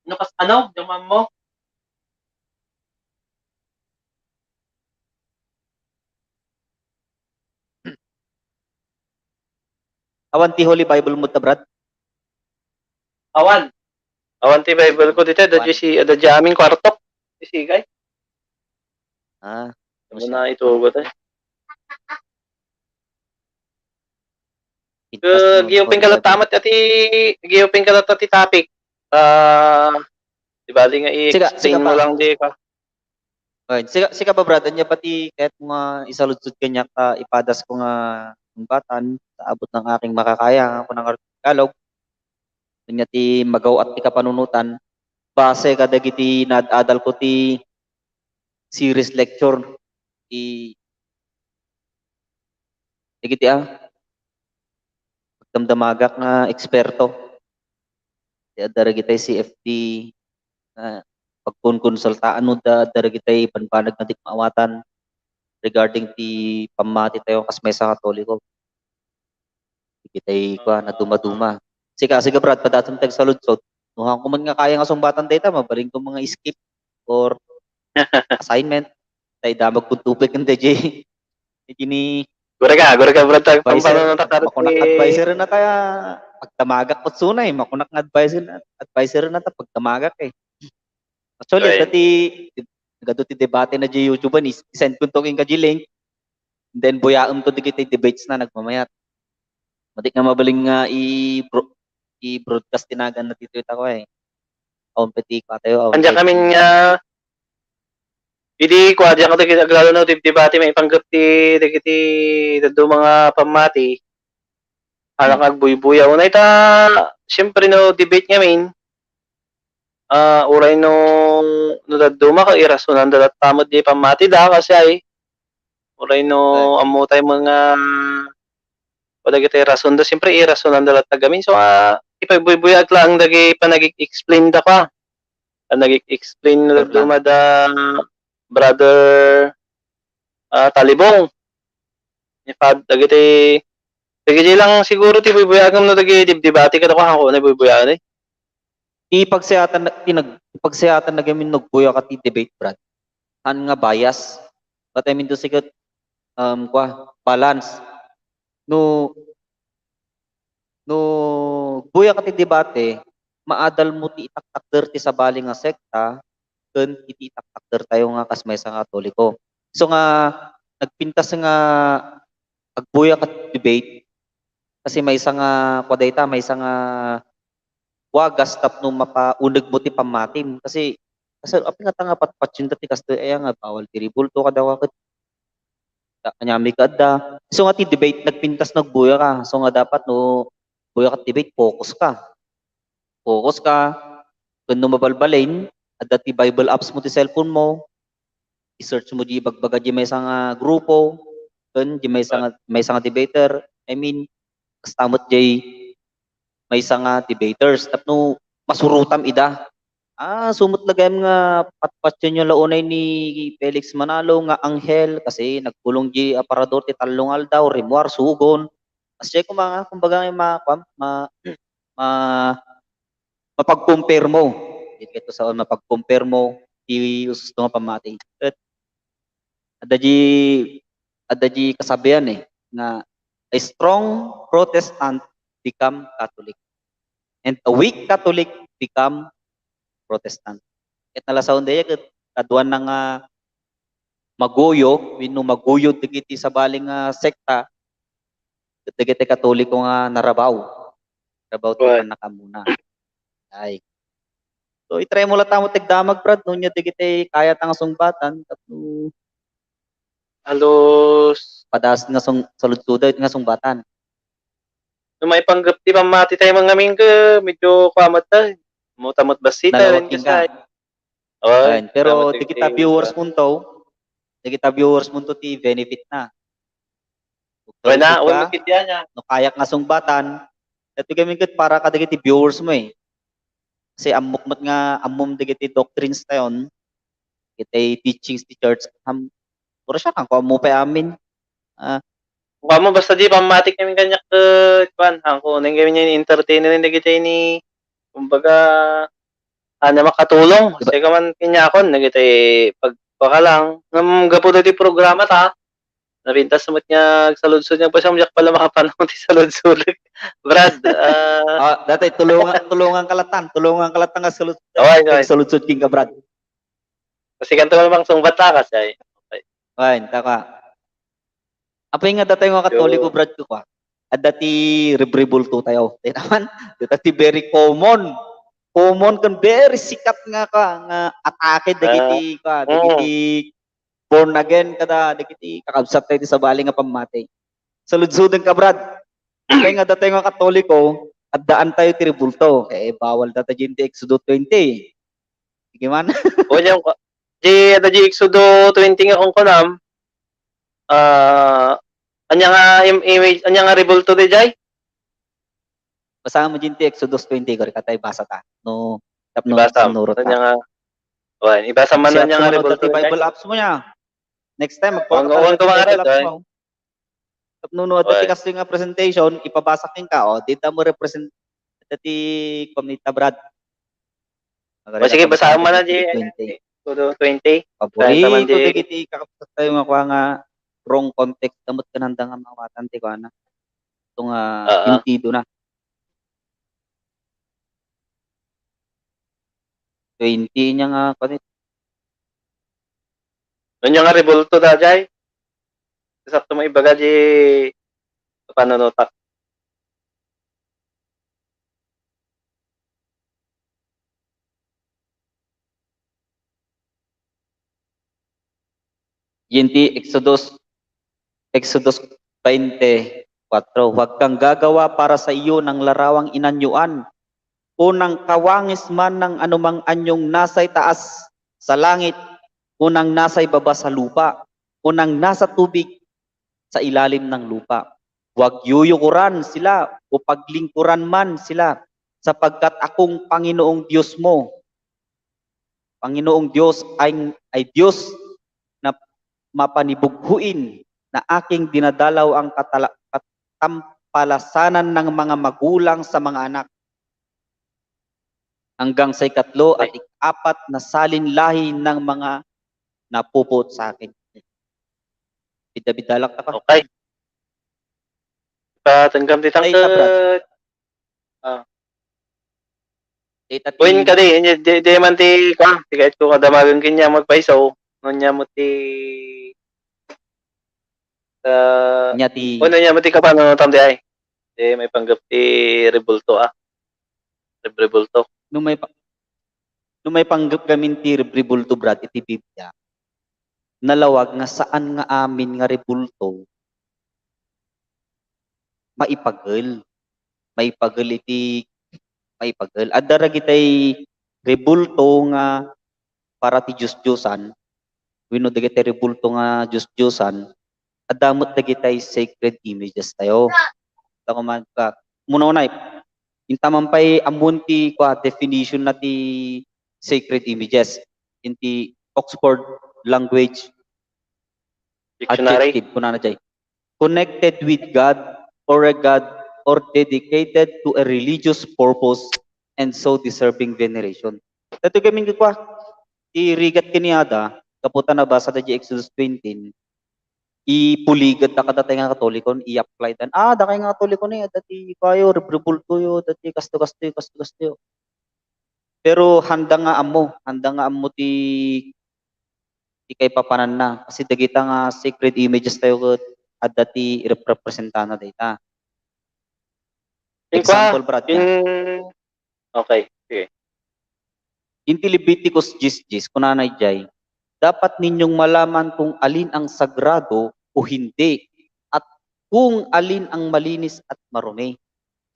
ano kas-, ano? Yung ma'am mo? Awan ti Holy Bible mo ta, Brad? Awan. Awan ti Bible ko dita, adda Awan. Di si, adda di amin kwarto. Di si Guy. Ah, Ano siya? Na ito, ba tayo? Pintas Eh, mo, giupin ka Holy Bible. Latamat ati, giupin ka latta ti topic. Ah, di bali nga Siga, i-explain siga mo pa. Lang di ka. Ay, siga, siga pa, Brad, anya pati kahit mo nga isaludsod kaniak ta ipadas ko nga sungbatan, sa abot ng aking makakaya, nga ako nang Tagalog. Anya ti magaw-at ti kapanunotan, base kadagiti naad-adal ko ti series lecture, ti, dagiti, ah, pagdamdamagak nga eksperto. Ti adda dagiti C F D, ah, pagkonkonsultaan no da, adda dagiti bambanag nga di ko maawatan regarding ti pammati tayo kas maysa nga Katoliko. Dagiti kua, naduma-duma. Sika, sika, Brad, padaton ti agsaludsod. No, haan ko man nga kaya nga sungbatan dayta, mabalin ko nga skip or assignment. Tay damag kong topic, hindi, Jay. Hindi ni Gura ka, gura ka, Brad. Advisor, pampano na ta, makunak ni advisor na kaya pagdamagak ko sunay, makunak nga advisor na, advisor na ta pagdamagak eh. Actually, Right. Dati, nagadu ti debate na di YouTube, ni send ko to king ka di link. Then, buyaem to dagiti debates na nagmamayat. Madi nga mabalin nga i-bro-, i-broadcast tinagan na dito ita ko eh. Awan peti ko atayo, awan Anja peti. Kami nga, idi ko, anja ka dagiti aglalo no, dibdibati, maipanggep ti, dagiti, daduma nga pammati. Anak Hmm. agbuybuya. Unay ta, siyempre no, debate ngamin, ah, uray no, no dadduma ka, irasonan da latta met di pammati da, kasi ay, uray no, Right. ammo tayo mga, wala kita irason da, siyempre, irasonan da latta gamin. So, ah, ipagbuybuyag lang dagi panag-explain da ka. Panag-explain da Sure lang. Duma da, brother, ah, Talibong. Ipad-, dagiti, dagiti lang siguro ti buybuyagam no dagiti dibdibati kada ko, hangko na buybuyag, eh. Ti pagsiatan na, ti nag-, pagsiatan na gamin nagbuya ka ti debate, Brad. Han nga bias. But I mean to say, um, kwa, balance. No, no, buya ka ti debate, maadal mo ti itaktakder ti sabali nga sekta, ken iti itaktakder tayo nga kas maysa nga Katoliko. So nga, nagpintas nga agbuya ka ti debate, kasi maysa nga, kwa dayta, maysa nga wagas tapno mapauneg mo ti pammatim. Kasi, kasi apay nga ta nga patpatien ta ti kastoy, aya nga bawal ti ribulto, kadawa ket ta-, kaniami ka adda. So nga ti debate, nagpintas nagbuya ka. So nga dapat no, buya ka ti debate, focus ka. Focus ka. Ken no mabalbalin, adda ti Bible apps mo ti cellphone mo. I-search mo di bagbaga di maysa nga grupo, ken di maysa nga, maysa nga debater. I mean, kasta met jay maysa nga debaters tapno masurotam ida. Ah, sumot lagayam nga patpatien yo la unay ni Felix Manalo nga anghel kasi nagpulong di aparador ti tallo nga aldaw, rimmuar, sugon. Kasi kung mga, kumbaga, nga ma-, ma-, ma-, mapagkumpirmo. Iti ito sa mapagkumpirmo ti ususto nga pammati. Ket adda di, adda di kasabian eh, nga a strong Protestant become Catholic, and a weak Catholic become Protestant. Ket nalasaon daya ket kaduan na nga maguyo, wenno maguyod dagiti sabali nga sekta, ket dagiti Katoliko nga narabaw. Rabaw ti Right. pannakaamuna. Ay. So, i-try mo latta met ti agdamag, Brad, no nia dagiti kayat nga sungbatan, tapno Halos padaas nga sung-, saludsuda nga sungbatan. No maipanggep ti pammati tayo ngamin ka, medyo kuamat ta. Mutamot basita, Nalawag rin ka ka. Sa. Oy, Ayan, pero tama, dagiti viewers munto, dagiti viewers munto ti benefit na. Oy, na, oy, ka, makit yan, ah. No kayak nga sungbatan, ito gamin ket para kadagiti viewers mo eh. Kasi ammok met nga, ammom dagiti doctrines tayon, dagiti teachings ti church, ham, puro siya, kang kuammo pay amin. Ah, Kuan mo, basta di pammatik kami kaniak ket kuan, angko, nang kami niya entertainer dagiti ni, kumbaga, ania makatulong. Diba? Sika man kaniakon, dagiti pag-, pagkuan lang. Ngem gapu dagiti programa ta, napintas met nga agsaludsod nga, basta diak pala makapanawon ti saludsodek. Brad, ah, Ah, dati tulungan, tulungan ka latan, tulungan ka latan nga salut-, Away, away. Saludsod king ka, Brad. Kasi kanto ka bang sungbat ta, kasi ay. Okay. Ay, taka. Apay nga datayo nga Katoliko, Brad, ko, kwa. Adda ti rebrebulto tayo. Tayo naman, data ti very common. Common ken very sikat nga, kwa, nga atake dagiti, Ah. Kwa, Mm. dagiti born again kada dagiti kakabsat tayo ti sabali nga pammati. Saludsoden ka, Brad. Apay nga datayo nga Katoliko, addaan tayo ti rebulto. Eh, bawal data diay ti Exodo twenty. Sige man. O, diyan ko. Di, ano, di Exodo twenty nga kung kunam, ah, anya nga im-, image, anya nga rebulto di jay? Basahan mo diyan ti Exodus twenty, kari ka tayo basa ta. No, tapno Ibasa mo. Sinurot ta. Anya nga, wan, ibasa man Siya anya nga rebulto di jay? Bible apps mo niya. Next time, magkuha ka Wan, talaga wan, ti Bible apps mo. Tapno no, adda ti kastoy nga presentation, ipabasa kenka, o, dita mo represent, adda ti, kuan, ni Brad. O, sige, basahan mo na di, twenty. Todo twenty. Paborito dagiti kakabsat tayo nga kuan nga wrong context, damot kananda nga mawatan ti kuan na. Ito nga, ah, sentido na. Twenty niya nga, kuan, Ania nga rebulto daydiay? Sakto mo ibaga di panunotak. Iti Exodus, Exodus twenty-four, "Huwag kang gagawa para sa iyo ng larawang inanyoan, o ng kawangis man ng anumang anyong nasa itaas sa langit, o ng nasa ibaba sa lupa, o ng nasa tubig sa ilalim ng lupa. Huwag yuyukuran sila o paglingkuran man sila, sapagkat akong Panginoong Diyos mo, Panginoong Diyos ay, ay Diyos na mapanibughuin, na aking dinadalaw ang katala-, katampalasanan ng mga magulang sa mga anak, hanggang sa ikatlo at ikapat na salin lahi ng mga napupuot sa akin." Bida-bidalak ta pa. Okay. Patenggam ti tangkad. Ah. Dita ti Uy, kadi, di, di, di man ti, kuan, ti kahit ko kadamagan kanya magpaiso, no, nya mo ti, ah, nya ti, o, no, nya mo ti kapanunotam diay. Di, maipanggep ti rebulto, ah. Reb-, rebulto. No maipa-, no maipanggep gamin ti reb-, rebulto, Brad, iti Biblia, nalawag nga saan nga amin nga rebulto maipagel. Maipagel iti, maipagel. Adda dagitay rebulto nga para ti diosdiosan, wenno dagitay rebulto nga diosdiosan, adda met dagitay sacred images tayo. Tako man ka, muna-una, intaman pay ammoen ti, kua, definition na ti sacred images iti Oxford Language Dictionary. Adjective, kunana jay, connected with God, for a God, or dedicated to a religious purpose, and so deserving veneration. Daytoy kami nga kua, ti rigat kaniada, gapu ta nabasa da di Exodus twenty, ipuliged da kadatay nga Katoliko, i-apply dan. Ah, dakay nga Katoliko ni, adda ti kuayo, reb-, rebultoyo, adda ti kasto-kastoyo, kasto-kastoyo. Pero handa nga ammo, handa nga ammo ti ti kaipapananna. Kasi dagita nga sacred images tayo ket adda ti rep-, representana dayta. Ken kua, example, Brad, ken, okay, sige. Iti Leviticus diyes diyes, kunana idiay, "Dapat ninyong malaman kung alin ang sagrado o hindi, at kung alin ang malinis at marumi."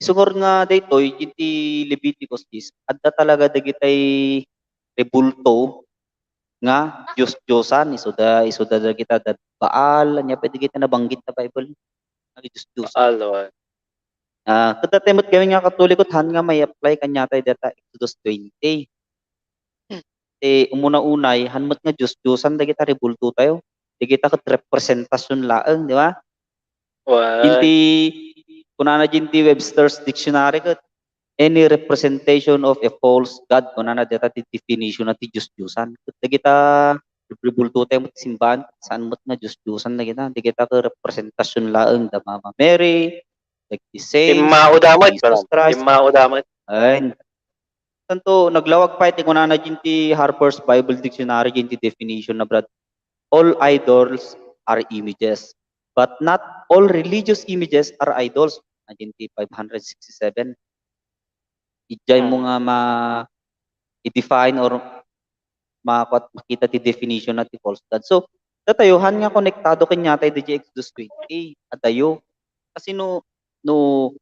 Isungor nga daytoy, iti Leviticus diyes, adda talaga dagitay rebulto nga dios-diosan, isuda, isuda dagita da Baal, ania pay dagita nabanggit ta Bible nga dios-diosan. Baal, oo. Ah, ket daytoy met kami nga Katoliko, haan nga mai-apply kaniatayo dayta Exodus twenty. Ti umuna-unay, haan met nga dios-diosan dagita rebulto tayo. Dagita ket representasion laeng, di ba? Why? Inti, kunana din ti Webster's Dictionary ket, any representation of a false god, kunana dita ti definition na ti Dios-Diosan. Ket dagita, rebulto tayo met simbahan, saan met nga Dios-Diosan dagita. Dagita ket representasyon laeng da Mama Mary, dagiti saints, Timmao da met, Jesus Christ. Timmao da met. Ay, tanto, naglawag pay ti kunana din ti Harper's Bible Dictionary din ti definition na, Brad. All idols are images, but not all religious images are idols. Din ti five hundred sixty-seven. Ijay mo nga ma-, i-define or makuat, makita ti definition na ti false god. So, datayo, han nga konektado kaniata idiay Exodus twenty-eight, adayo. Kasi no, no,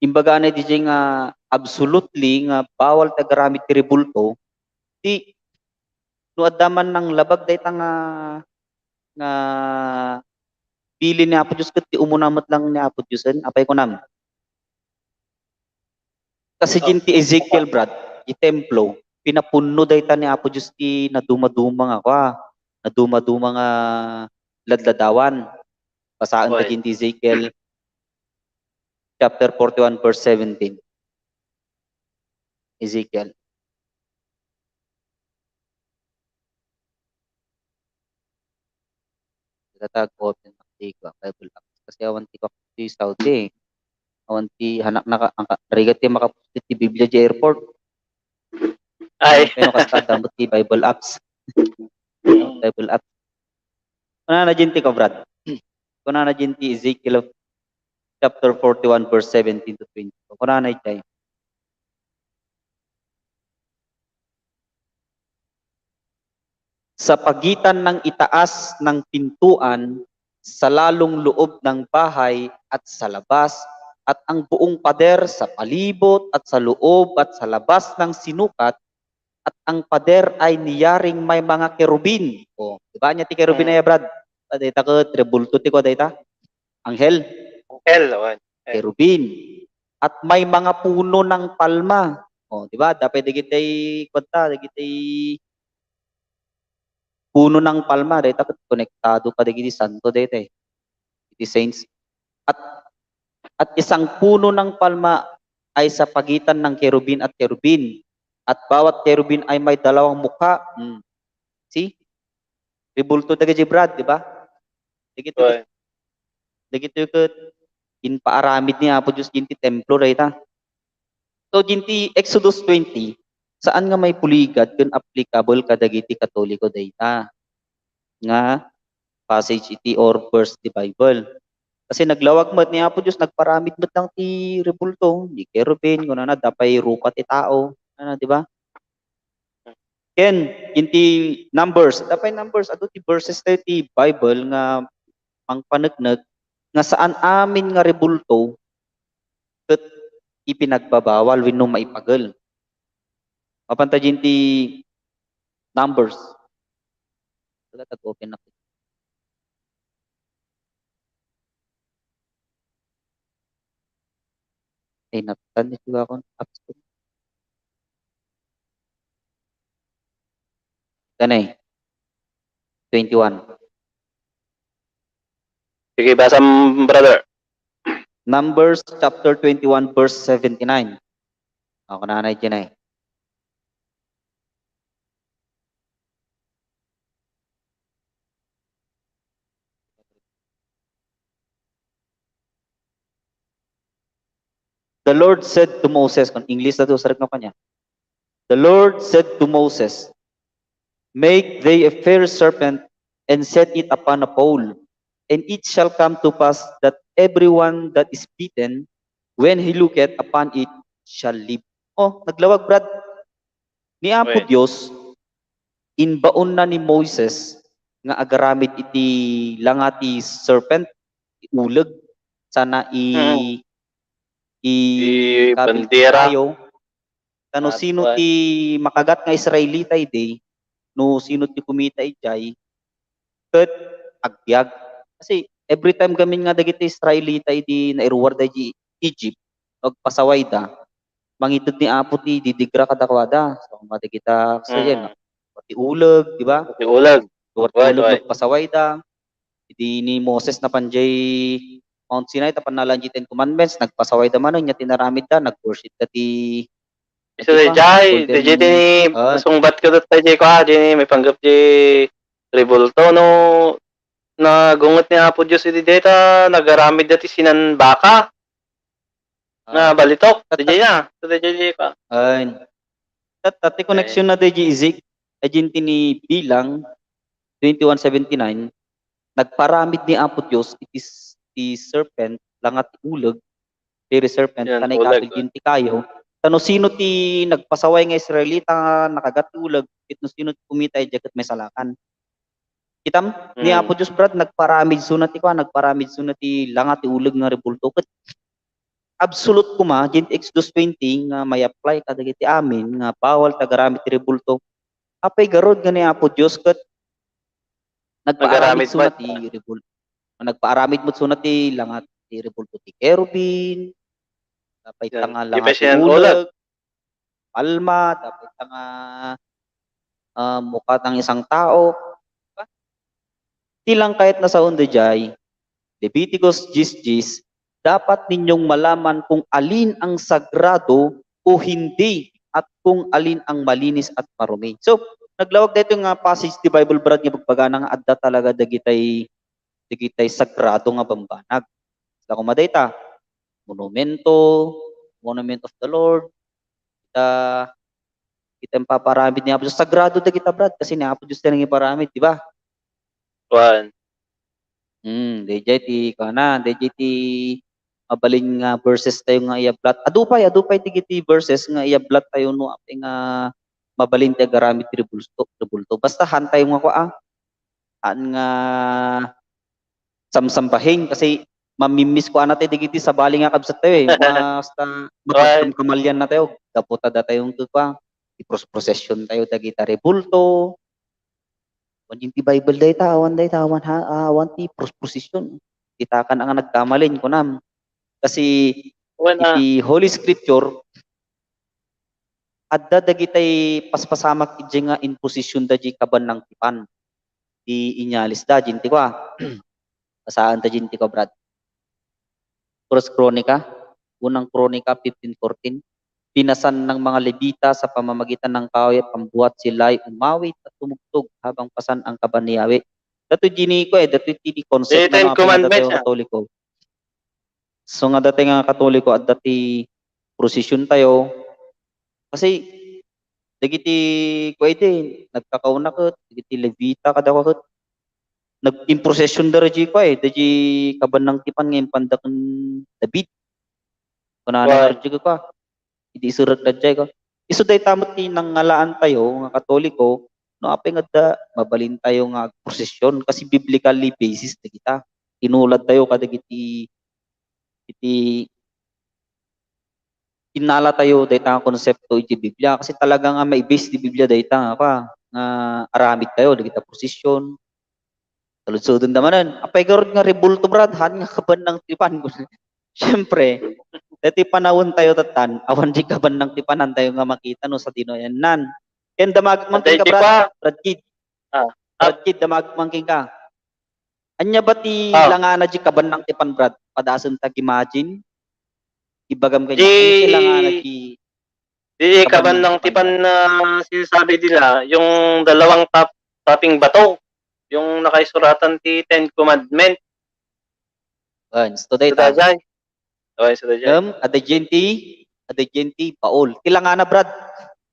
imbaga na idiay nga absolutely nga bawal ti agaramid ti rebulto, ti, no adda man nanglabag dayta nga, nga bilin ni Apo Dios ket ti umuna met lang ni Apo Dios, en, apay kunam? Kasi din ti Ezekiel, Brad, ti templo, pinapunno dayta ni Apo Dios ti nadumaduma nga, kua, nadumaduma nga ladladawan. Basaen ta din ti Ezekiel chapter forty-one, verse seventeen. Ezekiel. Dita ta ag-open ti Bible app. Kasi awan ti kak-, ti Saudi, eh. Awan ti hanak naka-, ang ka-, rigat ti makapusti ti Biblia di airport. Ay. Pero kasta, damot ti Bible apps. Bible apps. Kunana din ti, kabrad. Kunana din ti Ezekiel chapter forty-one, verse seventeen to twenty. Kunana ijay. Sa pagitan ng itaas ng pintuan, sa lalong loob ng bahay at sa labas, at ang buong pader sa palibot at sa loob at sa labas ng sinukat, at ang pader ay niyaring may mga kerubin. O, di ba? Ania ti kerubin, mm, ay, Brad? Dayta ket rebulto ti kua dayta. Anghel. Anghel, awan. Kerubin. At may mga puno ng palma. O, di ba? Dapay dagiti, kuanta, dagiti puno ng palma, dayta ket konektado kadagiti santo dayta, iti saints. At, at isang puno ng palma ay sa pagitan ng kerubin at kerubin. At bawat kerubin ay may dalawang mukha. Hmm. See? Rebulto dagiti, Brad, di ba? Dagiti, oy, dagiti ket impaaramid ni Apo Dios din ti templo, dayta. So, din ti Exodus twenty, saan nga maipuligad ken applicable kadagiti Katoliko dayta nga passage iti or verse ti Bible. Kasi naglawag met ni Apo Dios, nagparamid met lang ti rebulto, ni kerubin, kunana, dapay rupa ti tao, ano, di ba? Ken, inti Numbers, dapay Numbers, adu ti verses tayo ti Bible nga mangpaneknek nga saan amin nga rebulto ket ipinagbabawal wenno maipagel. Mapanta din ti Numbers. Taga tag-open na. Ay, naptan ni siya akong apps ko. Kanay. Twenty-one. Sige, basa, brother. Numbers chapter twenty-one, verse seventy-nine. Ako na, anay, Jenay. The Lord said to Moses, kung English na to, sarag na kanya. The Lord said to Moses, "Make thee a fiery serpent and set it upon a pole, and it shall come to pass that everyone that is bitten, when he looketh upon it, shall live." Oh, naglawag, Brad. Ni Apo Dios, inbaonna ni Moises nga agaramid iti langa ti serpent, ti uleg, sana i-, mm, ikabit bandera. Tayo. Ta no sino ti makagat nga Israelita idi, no sino ti kumita idiay, ket agbiag. Kasi every time gamin nga dagiti Israelita idi nairuar da idiay Egypt, agpasaway da, mangited ni Apo ti didigra kadakuada. So, madagita, kasi yan, mm, pati uleg, di ba? Pati uleg. Pati uleg, agpasaway da. Idi ni Moses napan jay, Mount Sinai, ta pannalaen diay Ten Commandments, nagpasawayda manen, ania ti inaramidda, nag-worship da ti, Isu di ba? Jay, Golden, di Jay, di ah, masungbat ko dot pa Jay ko, ah, di ni may panggap di rebulto, no, nagunget ni Apo Dios idi deta, nagaramid dati sinan baka, na ah, balitok, tat-, di Jay na, so di Jay, di ka. Ay. Tat-, tat-, ti connection na di Isaac, ay din ti ni Bilang, twenty-one seventy-nine, nagparamid ni Apo Dios, it is the serpent, langat ti uleg, very serpent, Yan, kanay uleg, kabil yun ti kayo. Ta no sino ti nagpasaway nga Israelita nga nakagat ti uleg, ket no sino ti kumita, ay diay ket may salakan. Kitam, ni Mm. Apo Dios, Brad, nagparamid suna ti kua, nagparamid suna ti langat ti uleg nga rebulto. Ket absolute koma, din ti Exodus twenty nga may apply kadagiti amin nga bawal ta agaramid ti rebulto. Apay garud nga ni Apo Dios ket nagpaaramid Nagaramid suna met. Ti rebul-, nagpaaramid met suna ti langat ti rebulto ti kerubin, apay ta Yan. nga Di langat pa ti siya uleg, uleg. Palma, apay ta nga, ah, muka ti isang tao. Ti lang kayat na saon daydiay, Leviticus diyes diyes, dapat ninyong malaman kung alin ang sagrado o hindi at kung alin ang malinis at marumi. So, naglawag daytoy nga passage ti Bible, Brad, nga bagbagana nga adda talaga dagitay, dagitay sagrado nga bambanag. Sila koma dayta, monumento, monument of the Lord, ita, ita impaparamid ni Apo Dios. Sagrado dagita, Brad, kasi ni Apo Dios ti nangiparamid, di ba? Kuan. Hmm, daydiay ti, kuana, daydiay ti mabalin nga verses tayo nga iyablat. Adu pay, adu pay dagiti verses nga iyablat tayo no apay nga mabalin ti agaramid ti rebulto, rebulto. Basta han tayo nga kua, han nga samsambahin kasi mamimmiss ko anay dagiti sabali nga kabsat tayo eh. Basta mapagkamkamalian na tayo. Gapu ta datayo nga kua, iprosprosesyon tayo dagita rebulto. Awan ti Bible dayta, awan dayta, awan ha, awan ti prosprosesyon. Dita ka na nga nagkamalin, kunam. Kasi iti Holy Scripture, adda dagitay paspasamak idiay nga imposisyonda diay kabanang tipan. Ti inyalisda, diay ti kua. Basaanta diay ti kua, Brad. First Kronika, Unang Kronika fifteen fourteen. Pinasan ng mga Levita sa pamamagitan ng kahoy at pambuhat sila'y umawit at tumugtog habang pasan ang kaban ni Yahweh. Datoy diay ni kua eh, datoy ti concept na Ten Commandments, Katoliko. So nga datoy nga Katoliko, adda ti prosesyon tayo. Kasi dagiti kua idi, nagkakauna ket, dagiti Levita kada kua ket, nag-, improsesyon da diay kua eh, diay kabanang tipan nga impanda ken David. Kunana nga diay kua, idi iserrek da diay kua. Isu dayta met ti nangngalaan tayo nga Katoliko, no apay nga adda, mabalin tayo nga agprosesyon kasi biblically basis dagita. Inulad tayo kadagiti iti innala tayo dayta nga konsepto iti Biblia kasi talaga nga mai-base ti Biblia dayta nga, kua, nga aramid tayo dagita prosesyon. Saludsodenda manen, apay garud nga rebulto, Brad, han nga kabanang tipan. Siyempre, daytoy panawen tayo tattan, awan diay kabanang tipan han tayo nga makita no sadino ayannan. Ken damagek man kenka, Brad, Brad Kid. Ah, Brad Kid, damagek man kenka. Ania ba ti langana diay kabanang tipan, Brad? Padasen ta imagine. Ibagam kaniak, ania ti langana diay kabanang tipan na sinasabi nila, yung dalawang top-, topping bato, yung nakaisuratan ti Ten Commandment. Ayan, isu dayta. Okay, so, ngem, adda diay ti, adda diay ti baol. Ti langana, Brad,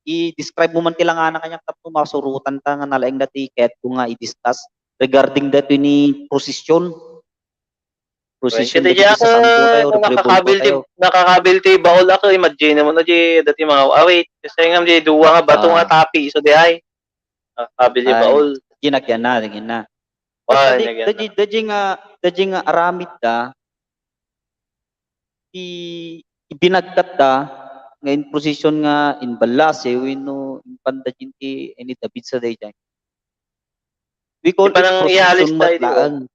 i-describe mo man ti langana kaniak tapno masurotan ta nga nalaing na ti kayat ko nga i-discuss regarding datoy ni prosesyon. Prosesyon dagiti sasanto tayo, rebulto tayo. Nakakabil ti baol ako, imagine mo na diay, dati mga awit. Kasi nga, di dua nga bato nga tapi, so di ay. Nakakabil ti baol. Diay nagyan na, nagyan na. Dadi nga, dadi nga aramid da, ti ibinagkat da nga in prosesyon nga in ballasi wenno in pandaging ti ni David sa daydiay. We call it prosesyon met laeng.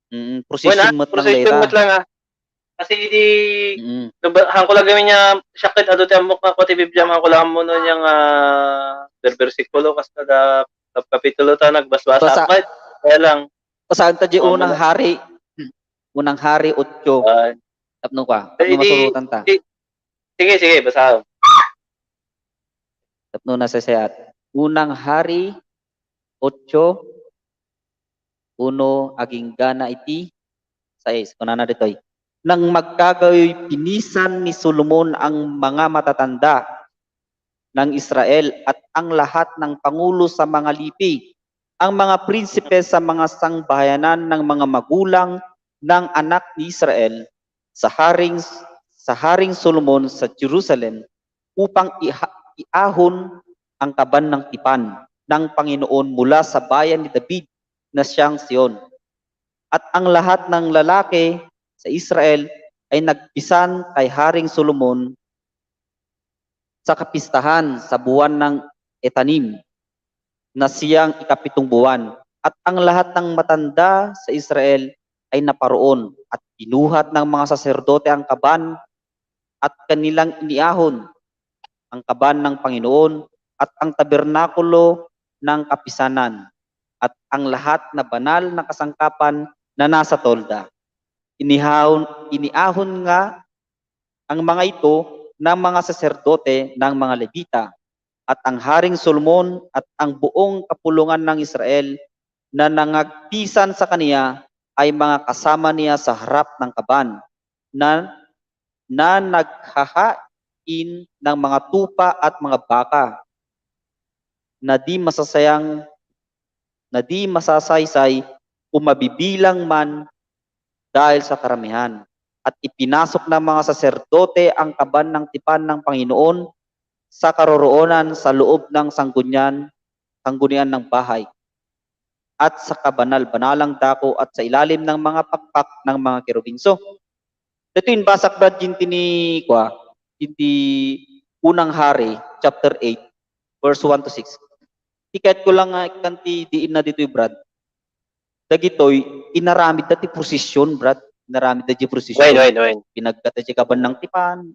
Mm, prosesyon met lang dayta. Kasi idi, no, ba, han ko lang gamin nga, siak ket adu ti ammok nga kua ti Biblia, han ko lang ammo no nia nga berbersikulo, kas kada kap-, kapitulo ta nagbasbasa met. Kaya lang, basaen ta diay Unang Hari. Unang Hari otso. Ah. Tapno kwa, tapno eh, di, masurutan ta. Di, sige, sige, basa. Tapno nasasayaat. Unang Hari otso, uno, agingga na iti sais. Kunana ditoy, nang magkagayoy, pinisan ni Solomon ang mga matatanda ng Israel at ang lahat ng pangulo sa mga lipi, ang mga prinsipe sa mga sangbahayanan ng mga magulang ng anak ni Israel sa haring, sa haring Solomon sa Jerusalem upang iha-, iahon ang kaban ng tipan ng Panginoon mula sa bayan ni David na siyang Sion. At ang lahat ng lalaki sa Israel ay nagpisan kay Haring Solomon sa kapistahan sa buwan ng Etanim na siyang ikapitong buwan. At ang lahat ng matanda sa Israel ay naparoon, at binuhat ng mga saserdote ang kaban at kanilang iniahon ang kaban ng Panginoon at ang tabernakulo ng kapisanan at ang lahat na banal na kasangkapan na nasa tolda. Inihahon, iniahon nga ang mga ito ng mga saserdote ng mga Levita, at ang Haring Solomon at ang buong kapulungan ng Israel na nangagpisan sa kaniya ay mga kasama niya sa harap ng kaban na, na naghahain ng mga tupa at mga baka na di masasayang, na di masasaysay o mabibilang man dahil sa karamihan. At ipinasok ng mga saserdote ang kaban ng tipan ng Panginoon sa karoroonan sa loob ng sanggunian, sanggunian ng bahay, at sa kabanal-banalang dako at sa ilalim ng mga pakpak ng mga kerubin. So, dito yung basak, Brad, yung tini-, kwa, yung ti Unang Hari, chapter eight, verse one to six. Ti kayat ko lang nga ikkan ti diin na ditoy, Brad. Dagitoy, inaramid da ti prosesyon, Brad. Inaramid da ti prosesyon. Wen, wen, wen. Pinagkat da ti kaban ng tipan,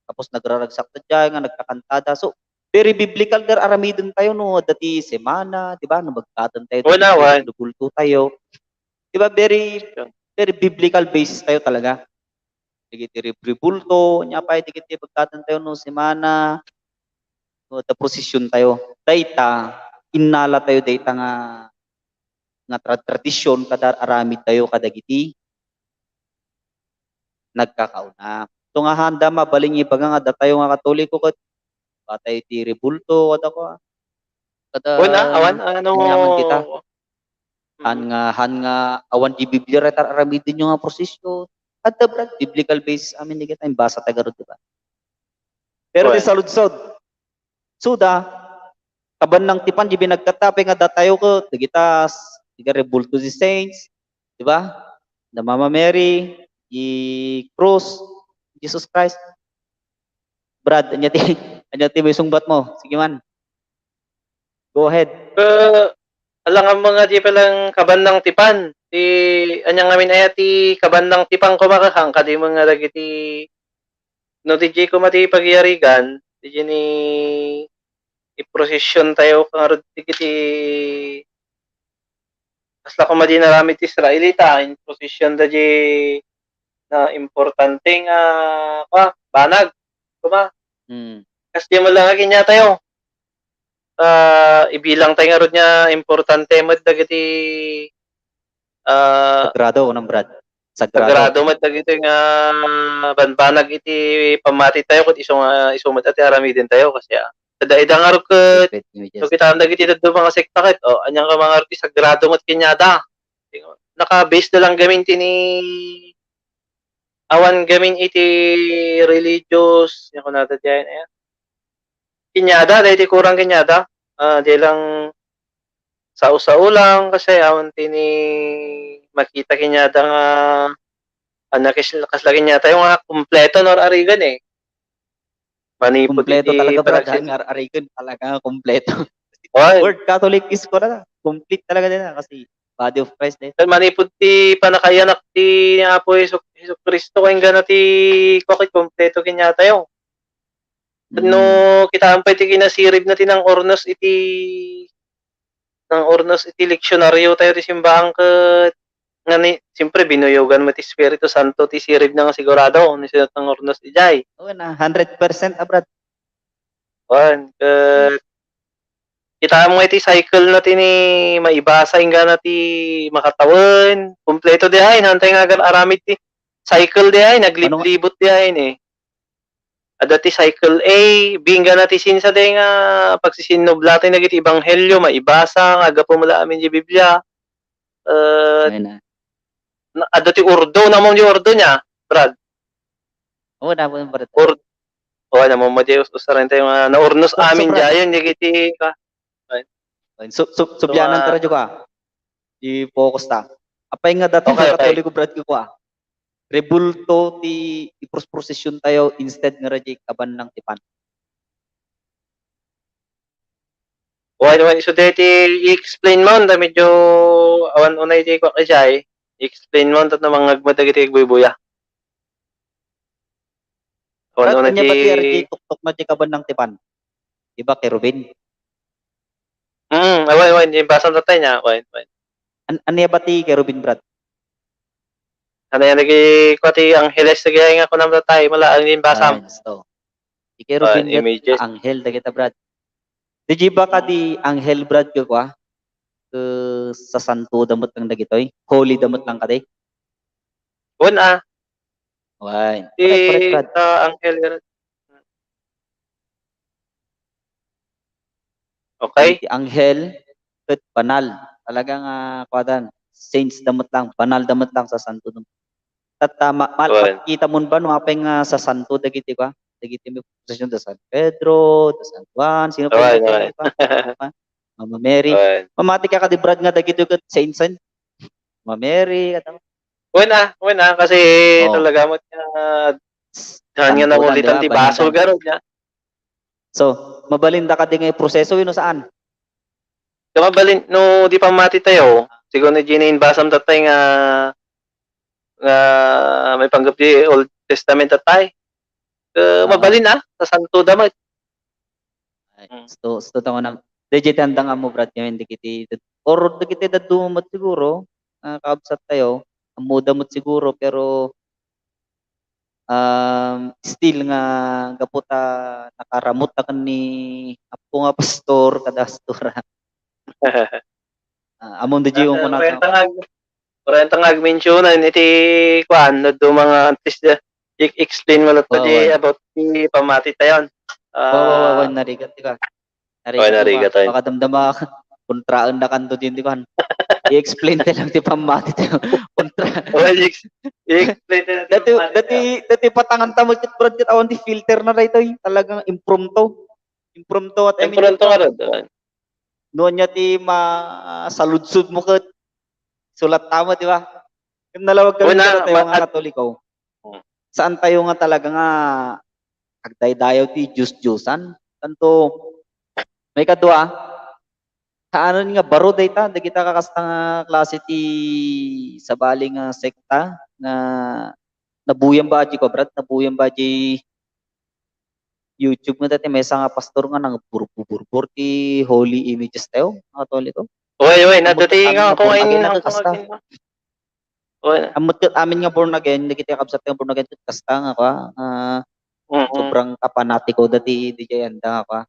tapos nagraragsak da diay nga nagkakanta da. So, very biblical nga aramiden tayo, no? Adda ti semana, di ba? No, magkatan tayo, Wen, wen. Bulto tayo. Di ba? Very, very biblical basis tayo talaga. Dagiti rib-, ribulto, nya pay dagiti pagkatan tayo, no, semana, no, adda prosesyon tayo. Dayta, innala tayo dayta nga, nga tra-, tradisyon kada aramid tayo kadagiti nagkakauna. So nga, haanda mabalin nga ibaga nga datayo nga Katoliko ket batay ti ribulto, kada ko, ah. Kada Wen, ah, awan, ano, aniaman kita. Han nga, han nga awan di Biblia, retar aramiden nyo nga prosesyon. Adda, Brad, biblical basis amin di kita, imbasa tagarud, di ba? Pero di Wen. Saludsod. Suda, kaban ng tipan, di binagkata, pay nga datayo ko, di kita, di ka Rebulto di Saints, di ba? The Mama Mary, di Cruz, Jesus Christ. Brad, anya ti, anya ti may sungbat mo? Sige man. Go ahead. Eh, alangan mo nga di palang kaban ng tipan. Ti, anya ngamin aya ti kaban ng tipan ko makakang, kadi mo nga dagiti, no, ti di ko mati pagyarigan, ti di ni iprosesyon tayo, kangarod ti kiti, kasla ko madi naramid ti Israelita, in prosesyon da di na importante nga, kwa, banag, kuma. Mm. Kas di mo lang nga kanya tayo. Ah, ibilang tayo nga rod nga importante met dagiti, ah, sagrado, unang Brad. Sagrado. Sagrado met dagiti nga banbanag iti pammati tayo, ket isu nga, isu met ti aramiden tayo, kasi, ah, ida-ida nga rod ket, Sacred images. So, kitaan dagiti dadduma nga sekta ket, oh, anya nga mga rod ti sagrado met kaniada. Naka-base na lang gamin ti ni awan gamin iti religious, nga kunada diay, ayan. Kaniada, daydi kurang kaniada. Ah, di lang sao-sao lang, kasi awan ti ni makita kaniada nga, ano, kas-, kasla kaniada tayo nga kumpleto no ar-arigan eh. Manipud kumpleto iti talaga, Brad, panagsi-, nga ar-arigan talaga, kumpleto. Oy. Word Catholic is ko na, complete talaga din na, kasi body of Christ, eh. Ken manipud ti panakayanak ti Apo Jesu-, Jesu-Cristo, enggana ti, kua ket, kompleto kaniatayo. No, mm, kitaem pay ti kinasirib na ti nang-urnos iti, nang-urnos iti leksionaryo tayo ti simbahan ket nga ni, siyempre, binuyogan mo ti Espiritu Santo, ti sirib na nga sigurado, ni sino nga urnos idiay. Oo na, hundred percent, ah, Brad. Wen, ket kitaem nga iti cycle na ti ni maibasa, inggana ti makatawen, kompleto diay, haantay nga agar-aramid ti cycle diay, nagliblibot diay ni. Adda ti cycle A, B, inggana ti sinsa diay nga pagsisinnublatan dagiti ebanghelio, maibasa, nga gapu met la amin di Biblia. Eh, Ayun na. Na, adda ti ordo, namong di ordo niya, Brad? Oo, namong, Brad. Or-, oh, namong mo di us-, usaren tayo nga naurnos So, amin sobra. Diayon, di kiti ka. Ayun, so, so, so, biyanan ah, tayo ka. I-focus ta. Apay nga dati Okay, nga okay. Katoliko, Brad, ko, ah. Rebulto ti iprosprosesyon tayo instead nga radyo kaban ng tipan. Wen, wen, isu dayta i-explain mo, ta medyo awan unay ti kuak idiay. I-explain mo, tapno mangngegmo dagiti agbuybuya. Awan unay ti tuktok na ti kaban ng tipan. Di ba, kerubin? Mm, awan, awan, yung basang tatay niya, awan, awan. An-, ania ba ti kerubin, Brad? Ano yan, nagikuha ti Angeles, lagi nga kunam tatay, mala, ang yung basang. Ay, gusto. Ti kerubin Ah, ket images. Anghel dagita, Brad. Di ba kadi anghel, Brad, ket kua? Ket sasanto da met lang dagitoy. Holy da met lang kadi. Wen, ah. Wen. Ti, correct, correct, Brad. Ah, anghel, Brad. Okay. Ti anghel, ket banal. Talaga nga, kuadan, saints da met lang, banal da met lang, sasanto da met. Tatta, ma-, ma-, Well. Makita mo ba no apay nga sasanto dagiti, kua? Dagiti may posisyon da San Pedro, da San Juan, sino pa Well, yung well. Pa? Pa? Mama Mary. Well. Mamati ka kadi, Brad, nga dagiti ket saints, saint? Mama Mary, kata. Wen, ah, wen, ah, kasi Oo. Talaga mo nga, saan nga Santo lang, namulitan di ba? Ti basol Banal. Garod niya. So, mabalin da kadi nga proseso, ino saan? Ka mabalin, no, di pammati tayo, siguro ni Gina inbasam tatay nga, nga may panggap di Old Testament tatay. Ka Oo. Mabalin, ah, sasanto da met. Ay, Mm. sto, sto tango na. Dagiti andang ammo, Brad, ngamin, dagiti, or dagiti dadduma met siguro, ah, kaabsat tayo, ammo da met siguro, pero um, still nga gapu ta nakaramut a ken ni Apo nga pastor kada astora. Ah, amon da Gio Ano, kuna ta. Kurenta nga ag-, kurenta nga agmensionan iti kuan, no, do mga antes da, i-, explain mo lang ta Wow, di wow. About ti pamati tayon. Wow, wow, wow, Ah, wow, narigat ka. Narigat Oy, ka, narigat, oy. Makadamdama ka. Kontraen na kanto din, di ba? I-explain ta lang ti pammati tayo. Kontra. Oy, i-ex-, i-explain ta lang ti Dati, pammati dati, tayo. Dati patangan ta mo, Brad, ket awan ti filter na daytoy. Talagang impromptu. Impromptu at Impromptu ka rin, oy. Nuan niya ti masaludsod mo ket sulat ta mo, di ba? Ket nalawag kami Una, dito tayo ma-, mga at Katoliko. Hmm. Saan tayo nga talaga nga agdaydayaw ti Dios-Diosan? Tanto, may kadua, saanen nga baro dayta, dagita kakasta nga klase ti sabali nga sekta nga nabuyan ba, Aji Kobrat? Nabuyan ba, Aji YouTube nga dati maysa nga pastor nga nangburburbur ti holy images tayo, mga Katoliko? Oy, oy, Ammot nadati ket amin nga nga ako born again, nga, ako nga kasta. Oy. Ammot ket amin nga born again, dagiti kakabsat nga born again ket kasta nga, kwa, ah, Mm-mm. Sobrang kapanatiko dati, di jay anda nga, kwa.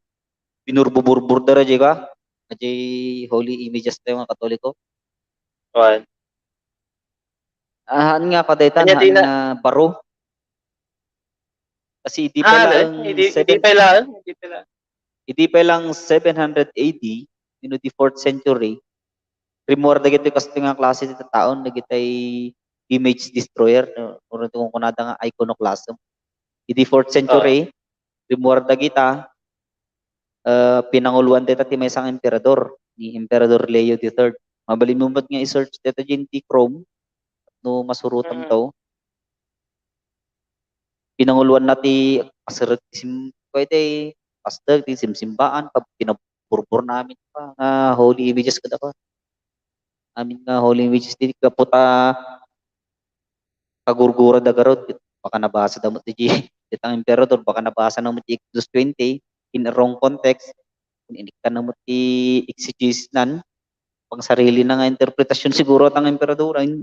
Binurbuburbur da ra jay, kwa. Jay holy images tayo nga Katoliko. Oy. Ah, haan nga, kwa, daytan, Anya haan di na nga baro. Kasi idi pa Ah, lang ano? Idi, idi seven pa lang, idi pa lang. Idi pa lang seven hundred A D, you know, the fourth century, rimuar dagiti kastoy nga klase ti tattaon, dagitay image destroyer, no? Or kunkunada nga iconoclasm. Idi fourth century, Oo. Rimuar dagita, eh, pinanguloan dayta ti maysa nga emperador, ni Emperador Leo the third. Mabalin mo met nga i-search dayta diay ti Chrome, no masurotem Mm. to. Pinanguloanna ti paserrek ti sim-, kuwa iti paserrek ti simsimbaan, pag pinaburbur na amin pa nga holy images kadakua. Amin nga holy images di gapu ta kagurgura da garud, baka nabasa da met di, ditang emperador, baka nabasa na met ti Exodus twenty in a wrong context, kun inikkan na met ti exegesis nan, pangsarili na nga interpretasyon siguro tang emperador, ay,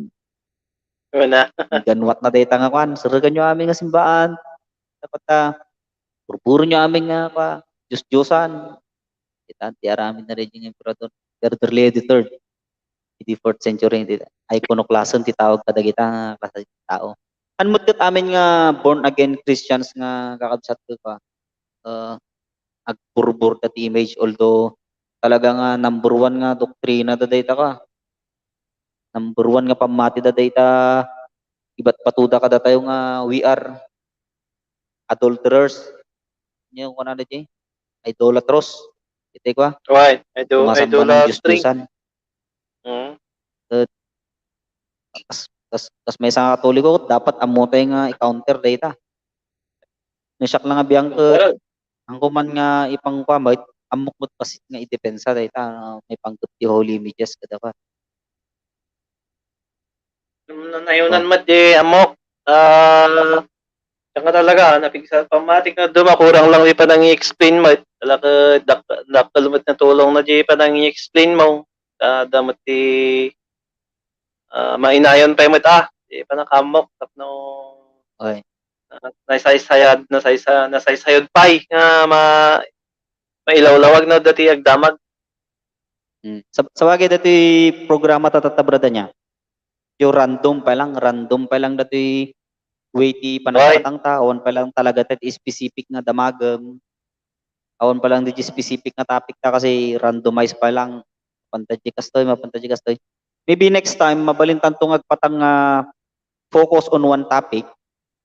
Una. Ganwat na dayta nga kuan, serreganyo amin nga simbaan. Dapat ta, purpurenyo amin nga kua, Dios-diosan. Ita, ti aramid na raging Emperador, Emperador Leo the third. Idi fourth century, ti iconoclasm ti tawag kadagita nga klase ti tao. Haan met ket amin nga born again Christians nga kakabsat ko, ah, agburbor ta ti image, although talaga nga number one nga doktrina da dayta ka. Number one nga pammati da dayta, ibat patuda kadatayo nga we are adulterers. Ania kunana diay? Idolatros. Iti kua? Why? I do, I Sumasamba do ng love Diyos drink. Diyosan. Mm. Ket kas, kas, kas maysa nga Katoliko, dapat ammo tayo nga i-counter dayta. No siak lang a biang ket, Pero angko man nga ipangkua met, ammok met bassit nga idepensa dayta, ah, maipanggep ti holy images kadakua. Nayunan met di ammok. Ah, siak nga talaga, napigsa, pammatik nga duma, kurang lang di panang i-explain met. Talaga, dak-, dakkel met nga tulong na di panang i-explain mo. Ah, adda met ti, ah, mainayon pay met, ah, di panakammok tapno, Oy. ah, nasaysayad, nasaysa-, nasaysayod pay nga ma-, mailawlawag no dati agdamag. Hmm. Sa, sabagay, dati programa ta tatta, brad, ania? Yo, random pay lang, random pay lang dati way ti panagpatang ta, awan pay lang talaga ti specific nga damagem. Awan pay lang di specific nga topic ta kasi randomize pay lang. Mapanta di kastoy, mapanta di kastoy. Maybe next time, mabalin tanto nga agpatang nga focus on one topic.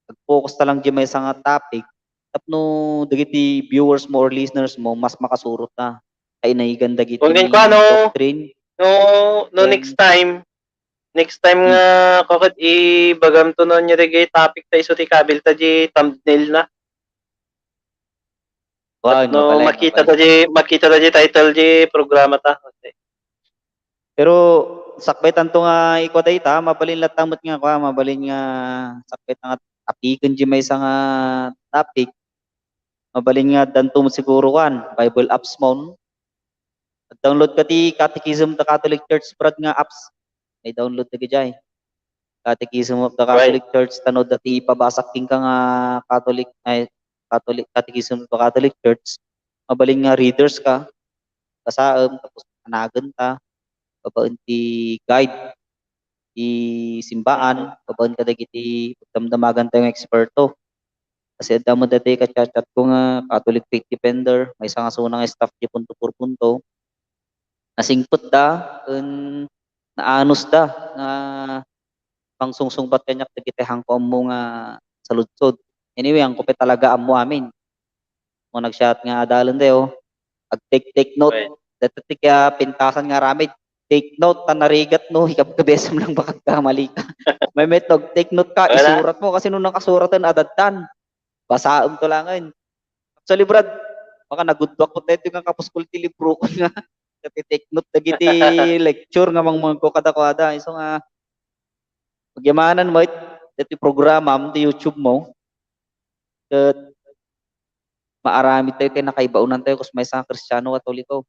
Ag-focus ta lang di maysa nga topic. Tapno dagiti viewers mo or listeners mo, mas makasurot na. Kainaigan dagiti Kung din ko, ano, doctrine. No, no, Then, next time, next time Hmm. nga ko ket ibagam to no, nya dagiti topic ta isu ti kabil ta di thumbnail na. Wow, no, no, kalay, makita no, ta kalay. Di, makita ta di title di programa ta. Okay. Pero sakbay tanto nga ikua dayta, mabalin latta met nga kua, mabalin nga sakbay ta nga apiken di maysa nga topic. Mabalin nga addanto met siguro kuan, Bible apps mo. Download ka ti Catechism of the Catholic Church, brad, nga apps. May download ka diay. Catechism of the Right. Catholic Church, tano dati ipabasak kenka nga Catholic, ay, Catholic, Catechism of the Catholic Church. Mabalin nga readers ka, basaem, tapos anagen ta, babaen ti guide, ti simbaan, babaen kadagiti pagdamdamagan tayo nga eksperto. Kasi adda met dati kachat-chat ko nga Catholic Faith Defender, maysa nga suna nga staff di Punto por Punto. Nasingpet da, ken naanus da nga pangsungsungbat kaniak dagiti haanko ammo nga saludsod. Anyway, haanko pay talaga ammo amin. Mo nag-chat nga adalen dayo, ag-take, take note. Right. Dati ti kaya pintasan nga aramid. Take note, ta narigat no, ikabkabesem lang baka kamali ka. May metnog, take note ka, Wala. Isurat mo kasi nung nakasuratan, adadtan. Basaem to langen. Actually, brad, baka nagudwak ko tayo nga kapuskol ti libro ko nga. Dati take note dagiti lecture nga mangmangko kadakuada. Isu nga, pagyamanan mo it-, dati programa, ti YouTube mo. Ket maaramid tayo, kaya nakaibaonan tayo, kus maysa nga Kristiano, Katoliko.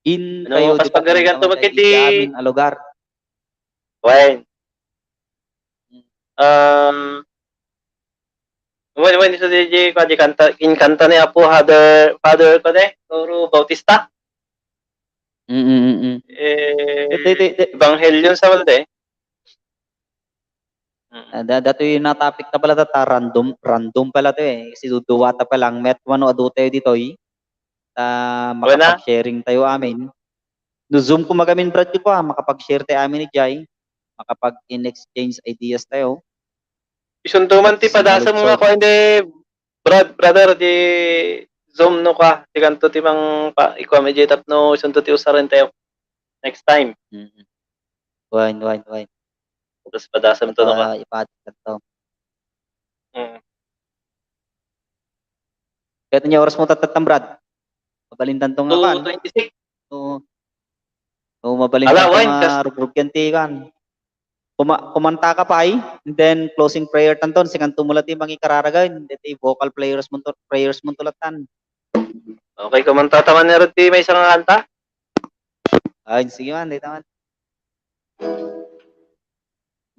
In Ano, kayo, kas di ba, pagarigan to, ano, magkiti- kay amin a lugar. Wen. Um, wen, wen, isu di, di, kwa, di kanta, in kanta ni Apo Father, Father, kwa, de, Toro Bautista. Mm, mm, mm. Eh, Ito, ito, ito. Ebanghelyo sa wala, de. Mm. Ah, da-, datoy na topic ta pala ta, ta random, random pala to eh. Kasi duduwata pa lang, met wano adu tayo ditoy. Ta Wala. Makapag-sharing tayo amin. No Zoom ko magamin, brad, ko, ah, makapag-share tayo amin ni Jai. Makapag-in-exchange ideas tayo. Isunto man ti Tapos padasem nga sinalukso. Ko, hindi, Brad, brother, di Zoom no ka, ti kanto ti mang pa, ikuha mi di tapno isunto ti usaren tayo next time. Mm. Wine, wine, wine. Tapos padasam to no ka. Ipa-, ipa-, kanto. Mm. Kaya ito niya oras mo tatatang, Brad. Mabalintan to nga kan. Two twenty-six. Oo. Oo, mabalintan Ala, to wine, nga kas- rugrugyan ti kan. Kuma-, kumanta ka pay, and then closing prayer tanton, sing-anto mo la ti mangikararagan, deti vocal players mo to, prayers mo to latan. Okay, kumanta ta man ni Rudy, maysa nga kanta? Ay, sige man, dito man.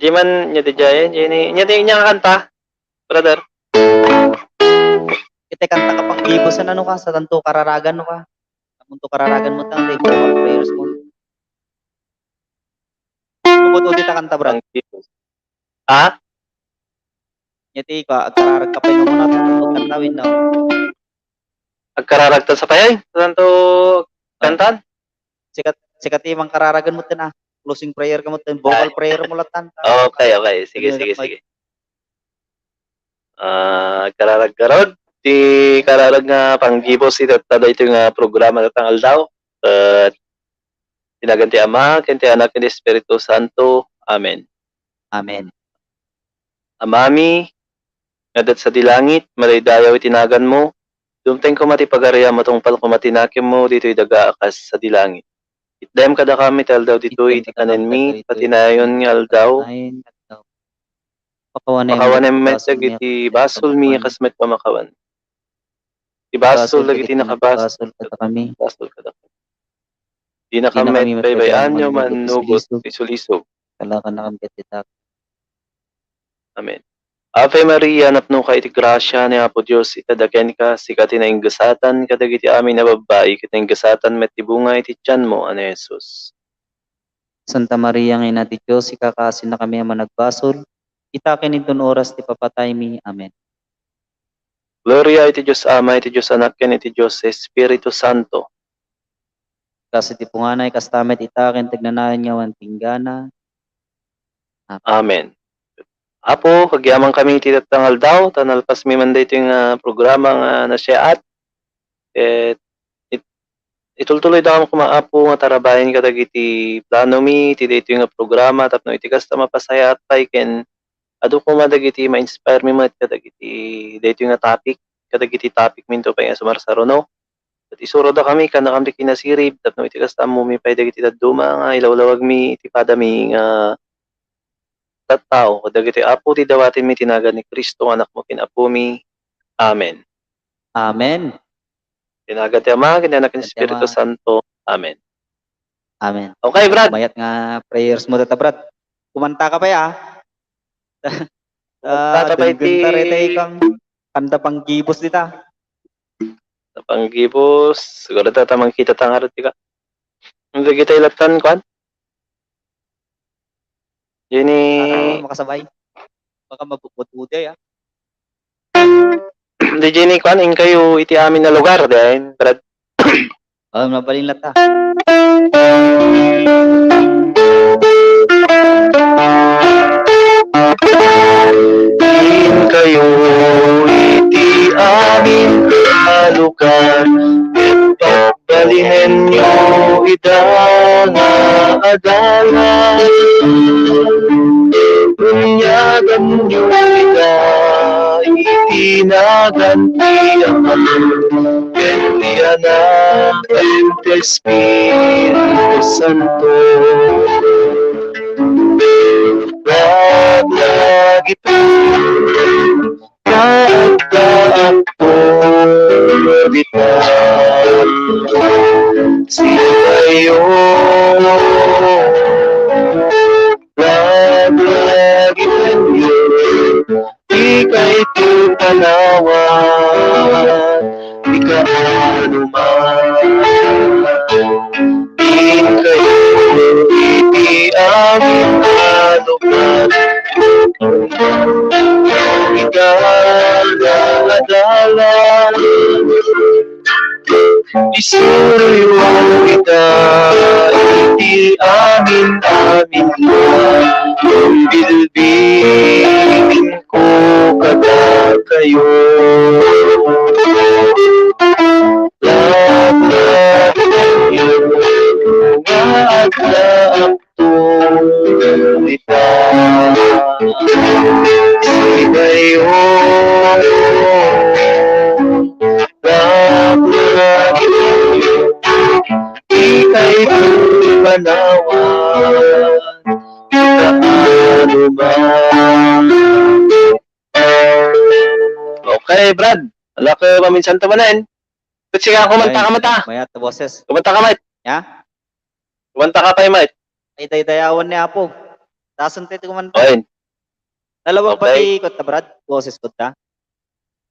Di man, nya di jay, nya ni, nya di, nya nga kanta, brother. Iti kanta ka panggibusan, ano ka, sa tanto kararagan mo ka. Tanto kararagan mo, tanto yung vocal prayers mo. Ano ba to, di ta kanta, brad? Panggibus. Ha? Nya ti, ka, agkararag ka pa yung muna, tanto kantawin, no? Agkararag ta sa payay, tanto Ah. kantan? Sikat, sikat imang kararagan mo, tin, ah. Closing prayer ka mo, tin. Vocal Ay. prayer mo, latan. Okay, okay. Sige, Ano, sige, like, sige. Ah, kararag garod. Ti kararag nga panggibus iti tatta daytoy nga programa ta nga aldaw. Ket iti nagan ti Ama, ken ti Anak, ken ti Espiritu Santo. Amen. Amen. Amami, nga adda sadi langit, madaydayaw iti naganmo. Dumteng koma ti pagariam, matungpal koma ti nakemmo, ditoy daga a kas sadi langit. Itdayam kadakami ti aldaw ditoy, iti kanenmi, patinayon nga aldaw. Pakawanem met dagiti basolmi a kas met pamakawan. Ti basol dagiti nakabasol kadakami. Basol kadakami. Dina kami met baybay-an no mannugot ti sulisog. Kalakan na kami ket ti dakes. Amen. Ave Maria, napnoka iti grasia ni Apo Dios, itedda kenka, sika ti nainggesatan kadagiti amin a babbai, ket nainggesatan met ti bunga iti tianmo a ni Jesus. Santa Maria nga Ina ti Dios, ikakaasinakami a managbasol, ita ken inton oras ti papataymi. Amen. Gloria iti Dios Ama, iti Dios Anak, ken iti Dios Espiritu Santo. Kas iti punganay, kasta met ita, ken ti agnanayon nga awan pinggana. Amen. Amen. Apo, agyamankami iti tatta nga aldaw, ta nalpasmi man daytoy nga programa nga nasayaat. Ket it-, itultuloydakam koma, Apo, nga tarabayen kadagiti planomi iti daytoy nga programa tapno iti kasta, mapasayaat pay ken adu koma dagiti ma-inspire mi met kadagiti daytoy nga topic, kadagiti topic minto pay nga sumarsaruno. Ket isurodakami, kannakam ti kinasirib tapno iti kasta, ammomi pay dagiti dadduma nga ilawlawagmi iti padami nga tattao. Dagitoy, Apo, ti dawatenmi iti nagan ni Cristo nga Anakmo ken Apomi. Amen. Amen. Iti nagan ti Ama, ken ti Anak, ken ti Espiritu Santo. Amen. Amen. Okay, Brad. Mayat nga prayers mo data, Brad. Kumanta ka pay, ah. Kumanta ka pay ti denggen ta, retay kang kanta panggibus dita. Panggibus, siguro ta, ta mangkita ta nga ret, tika. Ang dagiti latan, kuan? Jenny. Para makasabay. Baka mabukod uday, ah. Di Jenny, kuan, inkayo iti amin a lugar, din, Brad. Oh, mabalin lang ta. Inkayo iti amin a lugar, Balihenyo ida nga adalan, bunyaganyo ida iti nagan ti Ama, ken ti Anak, ken ti Espiritu Santo. Laglagipem nga agtaakto dita. Sikayo, laglagipem, ikayto panawan, ikaano man. Inkayo iti amin a lugar. Ita nga adalan, isuroyo ita iti amin-amin nga bilbilin ko kadakayo. Laglagipem nga agtaakto dita. Sikayo, laglagipem, ikayto panawan, ikaano man. Okay, Brad. Ala ka, maminsan ta manen. Ket sika, kumanta ka met, ah. Mayat a boses. Kumanta ka met. Ya? Kumanta ka pay met. Ay, daydayawan ni Apo. Tasen tayo kumanta. Oy. Nalawag ba Okay. ti kuan ta, Brad? Boses ko ta?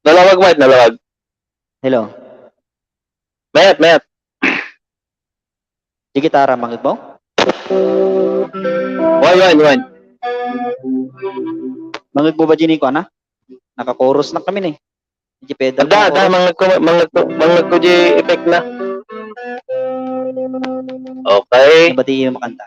Nalawag, Mike, nalawag. Hello. Mayat, mayat. Di gitara, mangeg mo? Wen, wen, wen. Mangeg mo ba, Jenny, kuan, ha? Naka-chorus na kami ni. Di pedal Adda, ko. Adda, mangeg ko, mangeg ko, mangeg ko di effect na. Okay. Nabati yung makanta.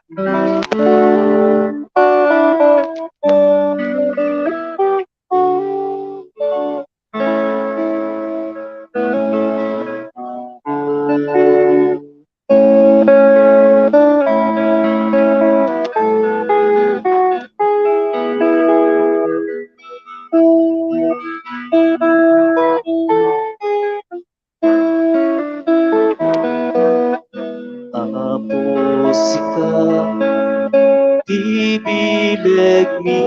Apo, sika ti bilegmi.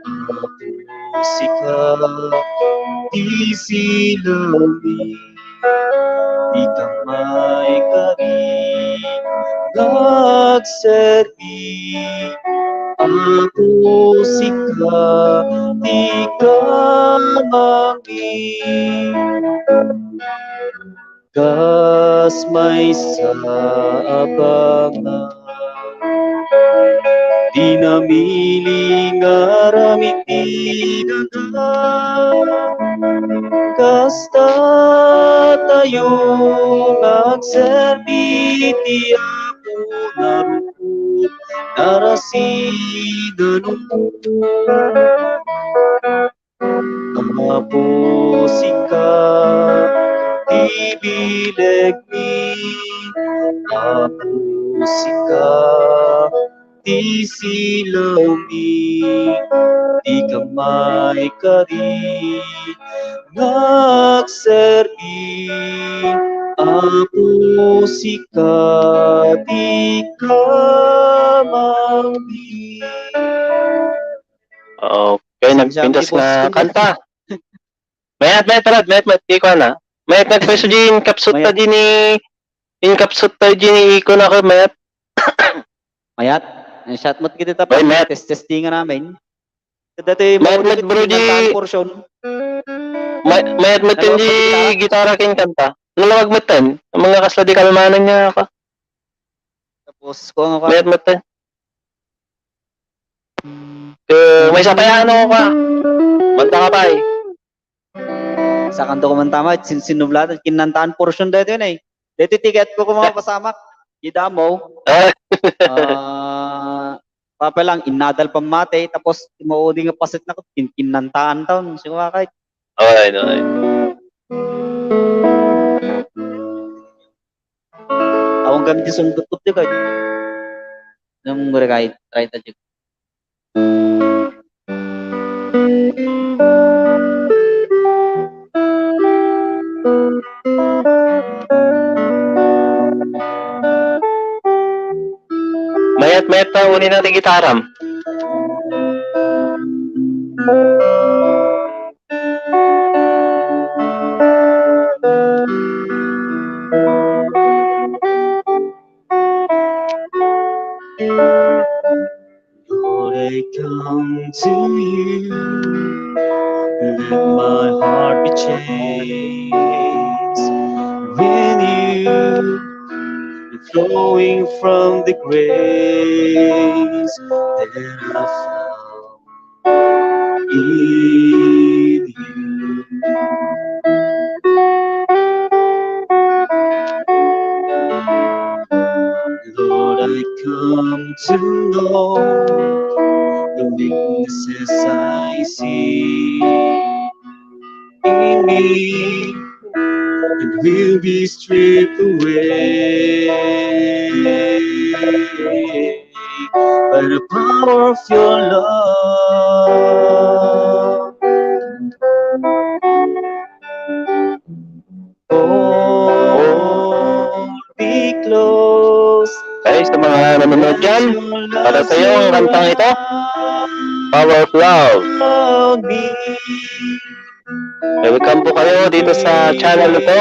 Apo, sika ti silawmi. Dika maikari nga agserbi. Apo, sika ti kamangmi. Kas maysa a banag, di namili nga aramid ti daga. Kasta tayo nga agserbi ti Apo, narukot, narasidan. Apo, sika ti bilegmi. Apo, sika ti silawmi. Dika maikari nga agserbi. Apo, sika ti kamangmi. Okay, Pasensya nagpintas kami, boss. Nga kanta. Mayat, mayat, Brad, mayat, mayat, ikaw na. Mayat, nagpwesto di inkapsut ta Mayat. Di ni, inkapsut ta di ni iko na ko, mayat. Mayat, ang shot mo kita pa, Ay, mayat. Test-testingan namin. Dati Mayat, mayat, bro, di portion. May-, mayat, mayat, Nalawag di pa gitara? Gitara ken kanta. Nalawag mo tan. Ang mga kasla di kalmanan niya ako. Tapos, kung ako Mayat, mayat, tan. Eh, may isa pa yan, ano ka? Manta ka pa, eh. Sa kanto ko man tama, sin-, sinublatan, kinantaan portion dito yun, eh. Dito ticket ko kung mga pasamak. Idamo. Ah. Ah, papa lang, inadal pamate, tapos maudi nga pasit na ko, kin-, kinantaan taon. Siguro kahit Okay, okay. Awang kami di sungkot-kot di kay. Nang murekay, try ta jud. Mayat-mayat ta, uni na ti gitaram. Lord, I come to you. Let my heart be changed. Renew, flowing from the grace that I found in you. Lord, I come to know the weaknesses I see in me, it will be stripped away by the power of your love. Hold me close. Okay, sa mga nanonood dyan, para sa iyo ang kantang ito, Power of Love. Welcome po kayo dito sa channel na to.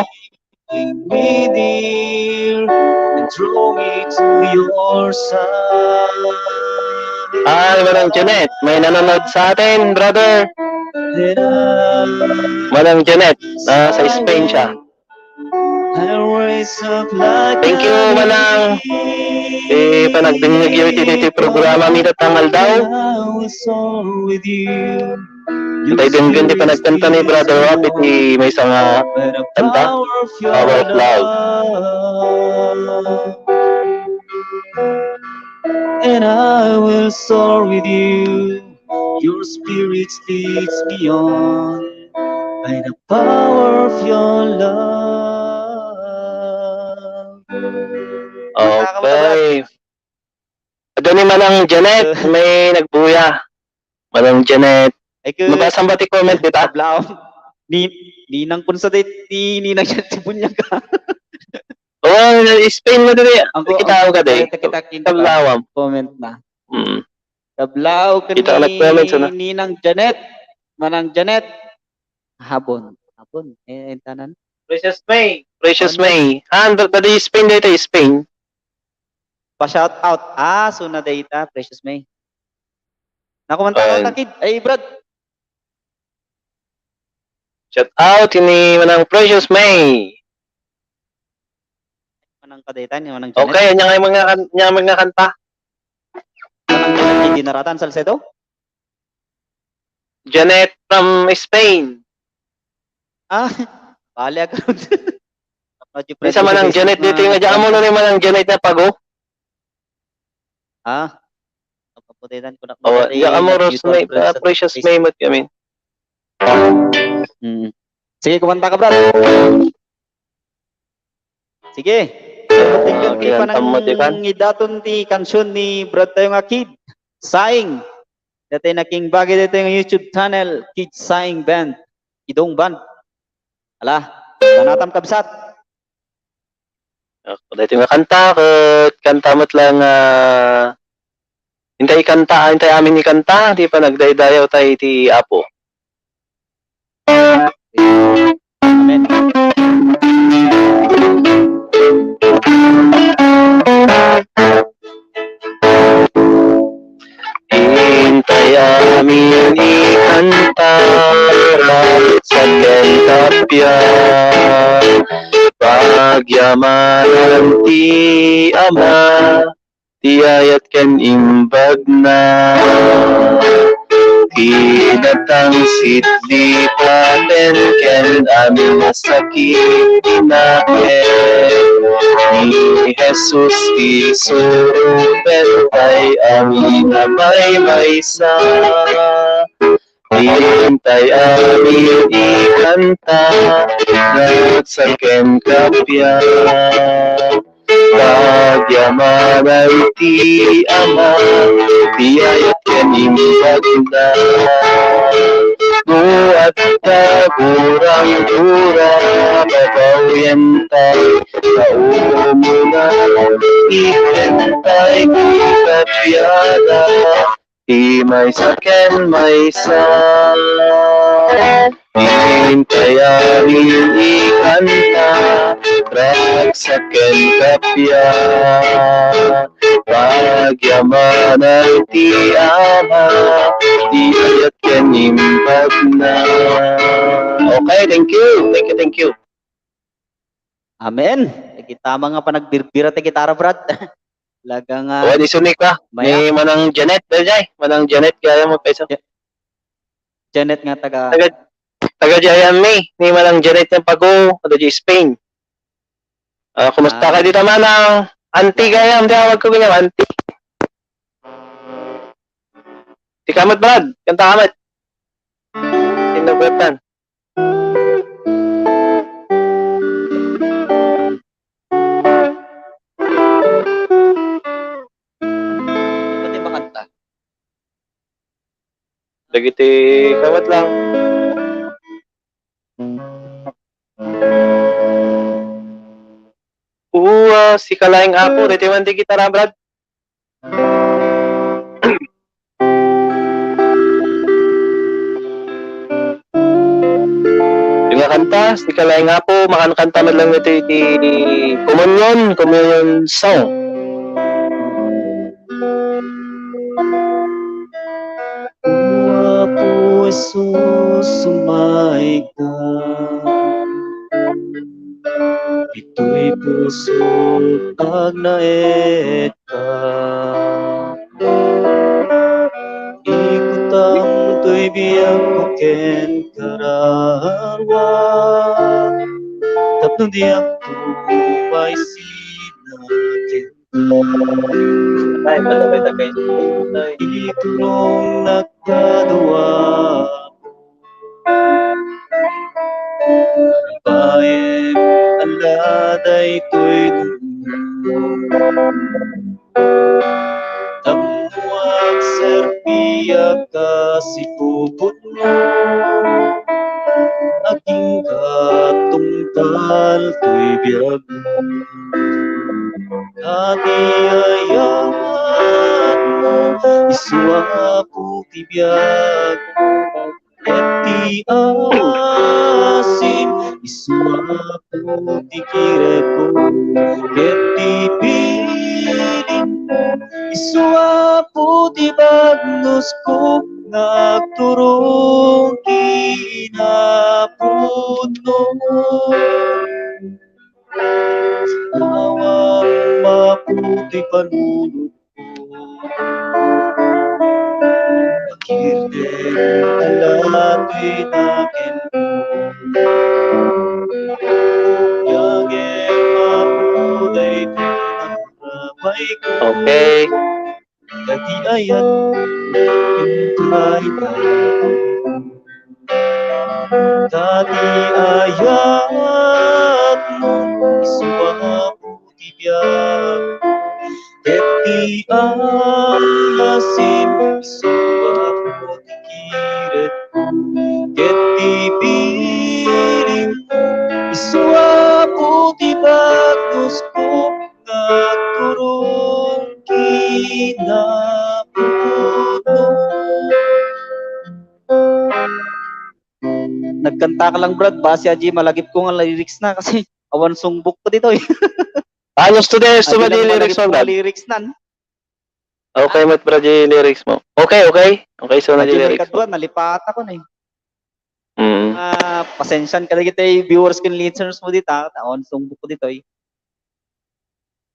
Bring me near and draw me to your side. Ay, Manang Janet, may nanonood sa atin, brother. Manang Janet, nasa Spain siya. Thank you, Manang. Eh, panagdengngeg iti, iti programa mi datang aldaw. Tay denggen ti panagkanta ni Brother Rob iti maysa nga kanta, Power of Love. And I will soar with you. Your spirit leads me on by the power of your love. Okay. Adda ni Manang Janet, may nagbuya. Manang Janet. Ay, ku- Mabasam ba ti comment, dita? Tablaw. Ni, ninang kunsa di, ni, ninang yan, ti bunyag ka. Oo, Spain mo diri. Ang ku-, Kita ang ko ka, day. Kita, kita, kita, Tablawam. Comment na. Mm. Tablaw, Kita ka ni nag-comment, ano? Ninang Janet. Manang Janet. Habon. Habon. Eh, entanan. Precious May. Precious Ano? May. Ah, anda, anda Spain, dito, Spain. Pa-shout out. Ah, suna dayta, Precious May. Naku, man Ayan. Takid. Ay, Brad. Shout out, ini Manang Precious May. Manang ka dayta, ni Manang Janet. Okay, anya nga mga kan-, anya mga kanta? Manang Janet, hindi naratan, Salcedo? Janet from Spain. Ah, bali agad. Minsan Manang Janet dito yung adya mo ni Manang Janet na pago. Ah, kapaputitan ko na. Oh, diyan ka mo, Rose May, ah, Precious May, mat kami. Mm. Sige, kumanta ka, Brad. Sige. Thank you, Ah, ti kinanta mo, ti kan? Panangidaton ti kansion ni Brad tayo nga Kid. Saing. Dati nakingbagi dito yung YouTube channel, Kid Saing Band. Idong Band. Ala, manatam kabsat. Ako, daytoy nga kanta, ket kanta met lang, ah, intay ikanta, intay amin ikanta, ti panagdaydayaw tayo iti Apo. Amen. Intay amin ikanta, ragsak ken kappia. Pagyamanan ti Ama, ti ayat ken imbagna. Ti datang sidlipaten ken amin a sakit, inaket ni Jesus ti suroten tay amin a maymaysa. Intay amin ikanta, ragsak ken kappia. Pagyamanan ti Ama, ti ayat ken imbagna. No adda gurang-gura, babawientayo nga umuna, itentayo ti kapiada. Ti maysa ken maysa, intay amin ikanta, ragsak ken kappia. Pagyamanan ti Ama, ti ayat ken imbagna. Okay, thank you. Thank you, thank you. Amen. Dagiti tama nga panagbirbira ti gitara, Brad. Talaga nga. Awan isu ni ka, ni Manang Janet, dayjay. Manang Janet, gaya mo, paiso. Ja-, Janet nga taga Taga, taga diay mi, ni Manang Janet nga pago, taga diay Spain. Ah, kumusta ka dita, Manang? Auntie, gaya, ang tawag ko, ganyan, auntie. Ikaw met, Brad. Kanta ka met. Sino, Brad, tan? Pwede makanta. Dagiti kawat lang. Uwa, sika laeng, Apo. Daytoy man ti gitara, Brad. Yung nga kanta, sika laeng, Apo, makankanta man lang ito iti communion, communion song. Jesus, sumayka. Ditoy pusok agnaedka. Ikutam toy biagko ken kararua. Tapno diak tumaysina ken Ay, matabay-tabay. Iturong nagkadua. Babaem, ala daytoy dumo. Tapno agserbiak a sikupotmo. Agingga tungpal toy biag. Dagiti ayatmo, isu Apo ti biag. Ket ti asim, isu Apo ti kiretko. Ket ti bilinmo, isu Apo ti bagnusko. Nga agturong kinapudno. Awan maputoy panunotko. Agirden ala toy nakenko. Yagem maputoy panunotko. Okay. Dagiti ayat, dagiti ayatmo, isu Apo ti biag. Ket ti asim, isu Apo ti kiretko. Ket ti bilinmo, isu Apo ti bagnusko. Nga agturong kinapudno. Nagkanta ka lang, Brad, basi adi malagipko nga lyrics na kasi awan songbook ko ditoy. Anos to, di, anos to, adi lang lyrics mo, Brad? Lyrics na, no? Okay, met, Brad, di lyrics mo. Okay, okay. Okay, so, adi na di lyrics mo. Kadua, nalipatan ko na eh. Mm. Ah, pasensian ka dagiti viewers ken listeners mo dita, awan songbook ko ditoy.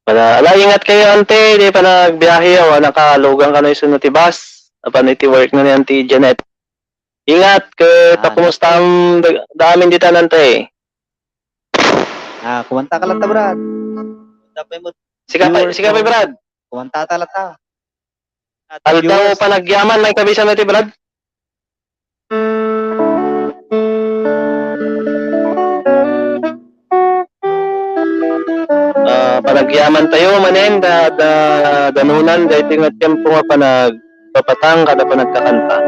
Ala, ala, ingat kayo, ante. Di pa nagbiyahe, o, nakalugan kano isunod ti bus. Apan iti work na ni Auntie Janet. Ingat, ket, ah, kumusta ang da-, daamin ditan, ante? Ah, kumanta ka lang ta, Brad. Dapat mo sika pa, viewers sika pa, mo. Brad. Kumanta ta lang ta. Aldaw panagyaman, may kabisa na ti, Brad? Ah, panagyaman tayo manen, da, da, danunan, daytoy nga tiempo nga panagpapatang kada panagkakanta.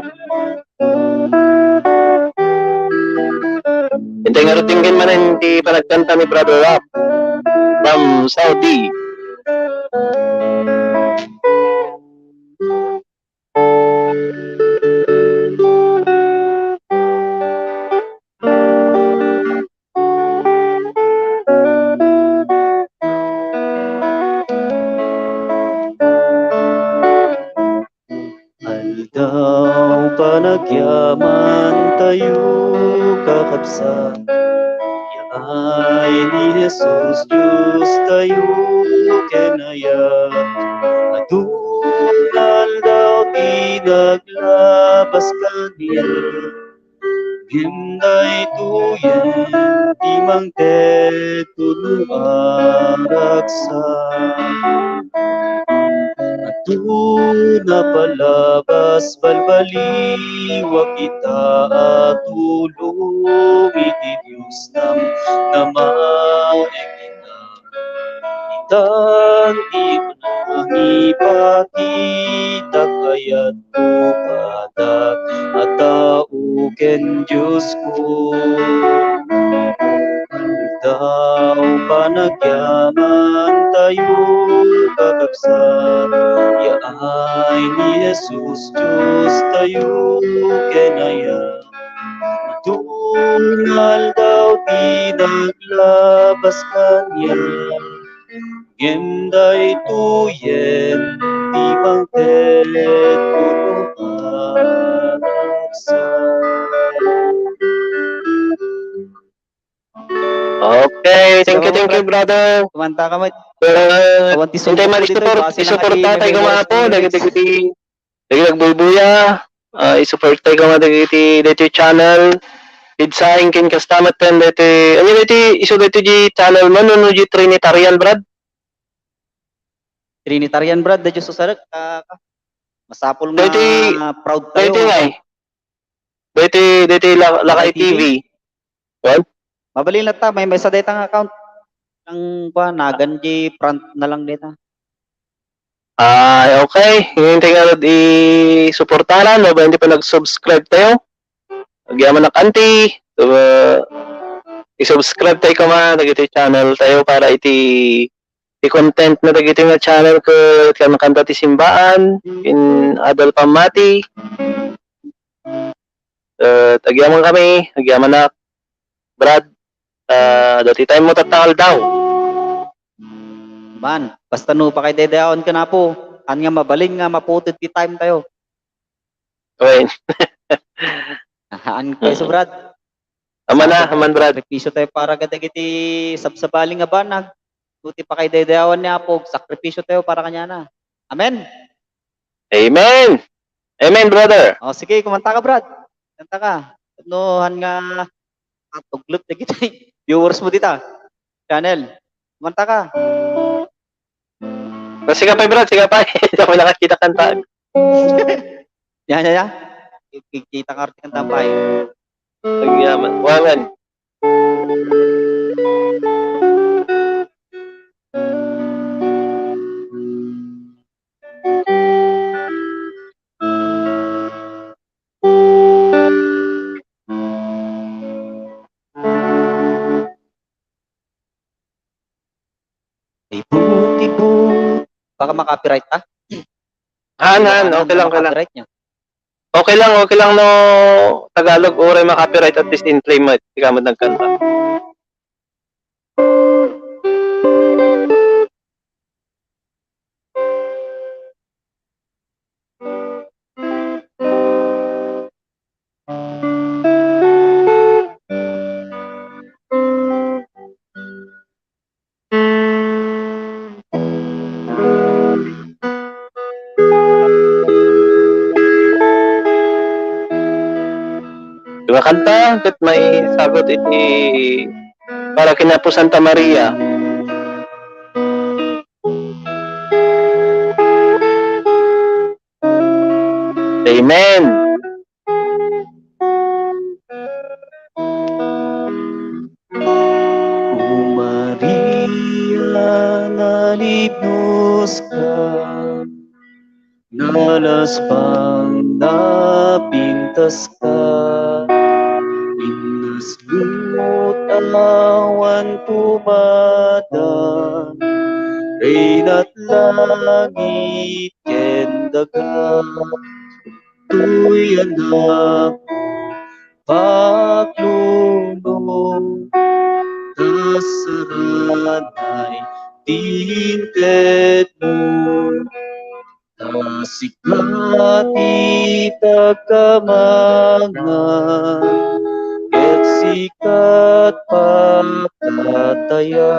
Intay nga rutinggen manen ti panagkanta ni Brother Rap from Saudi. Aldaw panagyaman tayo, kakabsat. Yaay ni Jesus, Dios tayo, ken ayat. Adun aldaw ti naglabas kaniak. Ngem daytoyen ti mangted no aragsak. Adun a palabas, balbaliwak ita a tulong iti Dios nam-, namaek ita. Itan ti nangipakita, kayatko kadak a tao ken Diosko. Aldaw panagyaman tayo, kakabsat, yaay ni Jesus, Dios tayo, ken ayat. Adun aldaw ti naglabas kaniak, ngem daytoyen ti mangted no aragsak. Okay, thank you, thank you, brother. Kumanta ka, Mike. Uh, awan ti intay sumbat mo ditoy, malisuport-, base lang isuporta iti tayo, may mga apo, followers. Dagiti, dagiti nagbuybuya, ah, isuporta tayo nga dagiti, dagiti channel. Pizza, inkin customer ten, dagiti, ano dagiti, isu dagiti di channel mo, no, no, di Trinitarian, Brad? Trinitarian, Brad, da Diyos usarek, ah, masapul nga dagiti, proud tayo. Dagiti nga, eh. Dagiti, dagiti La-, Lakay Lakay T V. T V. What? Mabalin latta, may, may isa dayta nga account. Ang, kuwan, nagan di front na lang dayta. Ay, okay. Ngayon tayo nga isuportaran, no? Ba, hindi pa nag-subscribe tayo. Agyaman na kanti. Uh, i-subscribe tayo kama, dagiti channel tayo para iti, iti content na dagiti nga channel ket kan-, kanta ti simbaan, in adal pammati. Eh, agyaman kami, agyaman na, Brad. Ah, dati time mo tatta nga aldaw. Man, basta no, pakidaydayawan ka na po. Haan nga mabalin nga maputed ti time tayo. Wen. Haan kayo, Brad. Aman na, aman, Brad. Sakripisyo tayo para kadagiti sabsabali nga banag. Iti pakidaydayawan ni Apo, sakripisyo tayo para kaniana. Amen. Amen. Amen, brother. O, sige, kumanta ka, Brad. Kanta ka. No, haan nga, ah, tuglet dagiti viewers mo dita channel. Kumanta ka. O, sige pa, Brad, sige pa. Hindi ako nakakita kanta. Yan, yan, yan. Kikita ka rin kanta pa eh. Agyaman. Wangan. Ibu, ibu. Baka ma-copyright ta? Haan, haan. Baka okay lang, okay lang. Ma-copyright niya. Okay lang, okay lang no Tagalog, uray ma-copyright, at least in play mo, ikaw mo nagkanta. Nga kanta ket maisagut iti para ken Apo Santa Maria. Amen. O Maria, nalipnos ka, nalasbang, napintas ka, inasmut awan tumada, Reynat langit ken daga. Toy anak, paklulong, ta saranay ti intedmo. Ta sika ti pagkamangan, ket sika ti pagkatayan.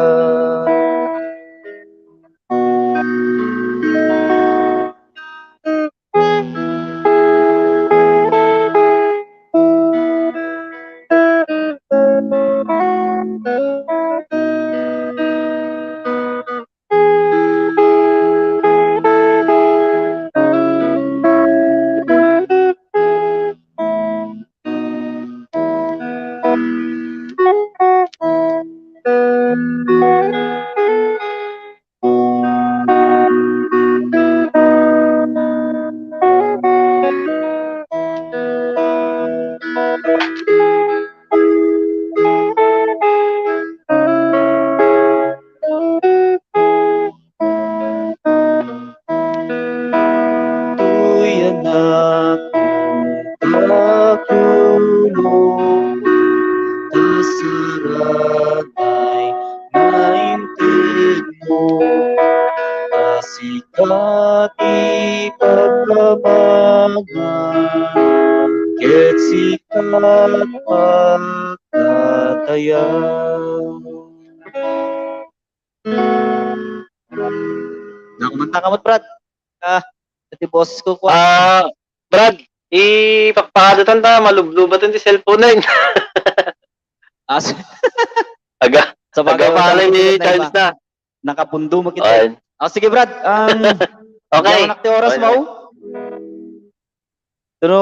Toy anak, paklulong, ta saranay nga intedmo. Ta sika ti pagkamangan, ket sika ti pagkatayan. Manta ka met, Brad. Ah, ti boses ko, kwa. Ah, Brad, ipakpakada ta, malublubat ti cellphone na yun. As, Aga, sa bagay, aga pala, may charge na. Nakapundo mo kita. Ay. Ah, sige, Brad. Um, okay. Yaman ak ti oras mo. Pero,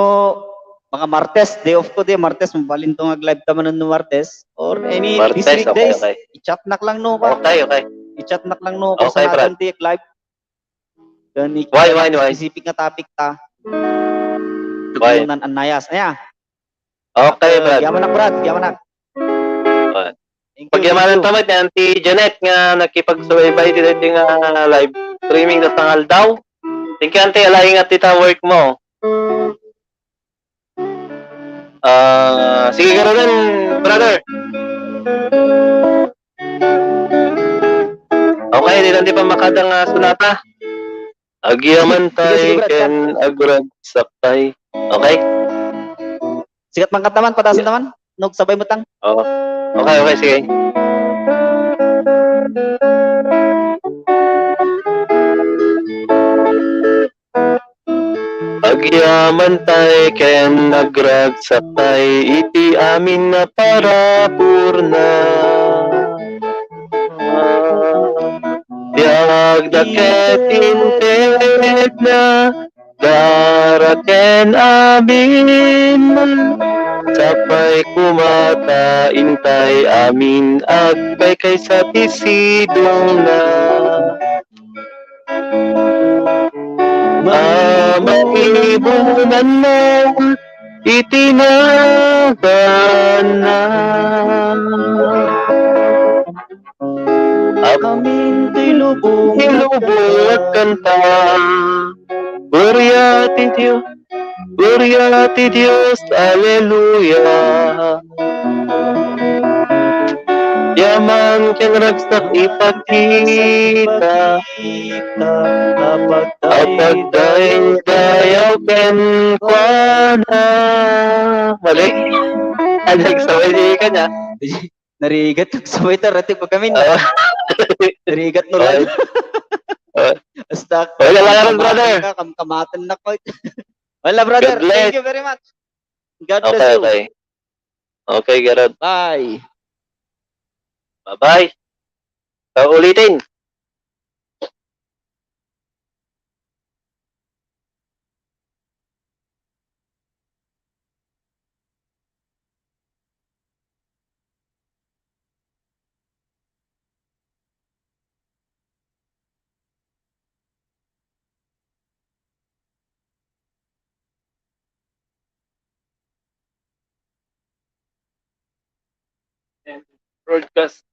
mga Martes, day off ko di, Martes, mabalin to nga live ka man no Martes. Or any Martes, this week okay, days, okay. I-chat nak lang no ka. Okay, okay. I-chat nak lang no ka. Okay, sa Brad. Nagan ti live. Why, why, why? Specific nga topic ta. Why? Nan anayas. Aya. Okay, Brad. Yaman ak, Brad. Yaman ak. Pagyamanan ta met ni Auntie Janet nga nakipagsubaybay ditoy nga live streaming ta sangal daw. Thank you, Auntie. Ala, ingat dita work mo. Ah, sige, garo, brother. Okay, dita ti pammakada nga sonata. Agyamankay ken agragsakkay. Okay? Sikat man kanta man, padasan naman. Nugsabay mo tang. Oo. Okay, okay, sige. Agyamankay ken agragsakkay iti amin a parapurna. Ti agda ket intedna, dara ken amin, sapay koma ta intay amin agkaykaysa ti sidongna. Amang ibunganna iti naganna. Amin ti lubong, ti lubong agkanta. Gloria ti Dios, gloria ti Dios, aleluya. Yaman ken ragsak ipakita, a pagdaydayaw kenkuana. Mali. Ay, nagsabay di kanya. Narigat, nagsabay ta, rati pa kami na. Oo. Narigat no lang. Oo. Oo. Basta, wala lang, brother. Kam-, kamatan na ko. Wala, brother. God bless. Thank you very much. God bless you. Okay, okay. Okay, Gerald. Bye. Bye-bye. Sa ulitin. Broadcast.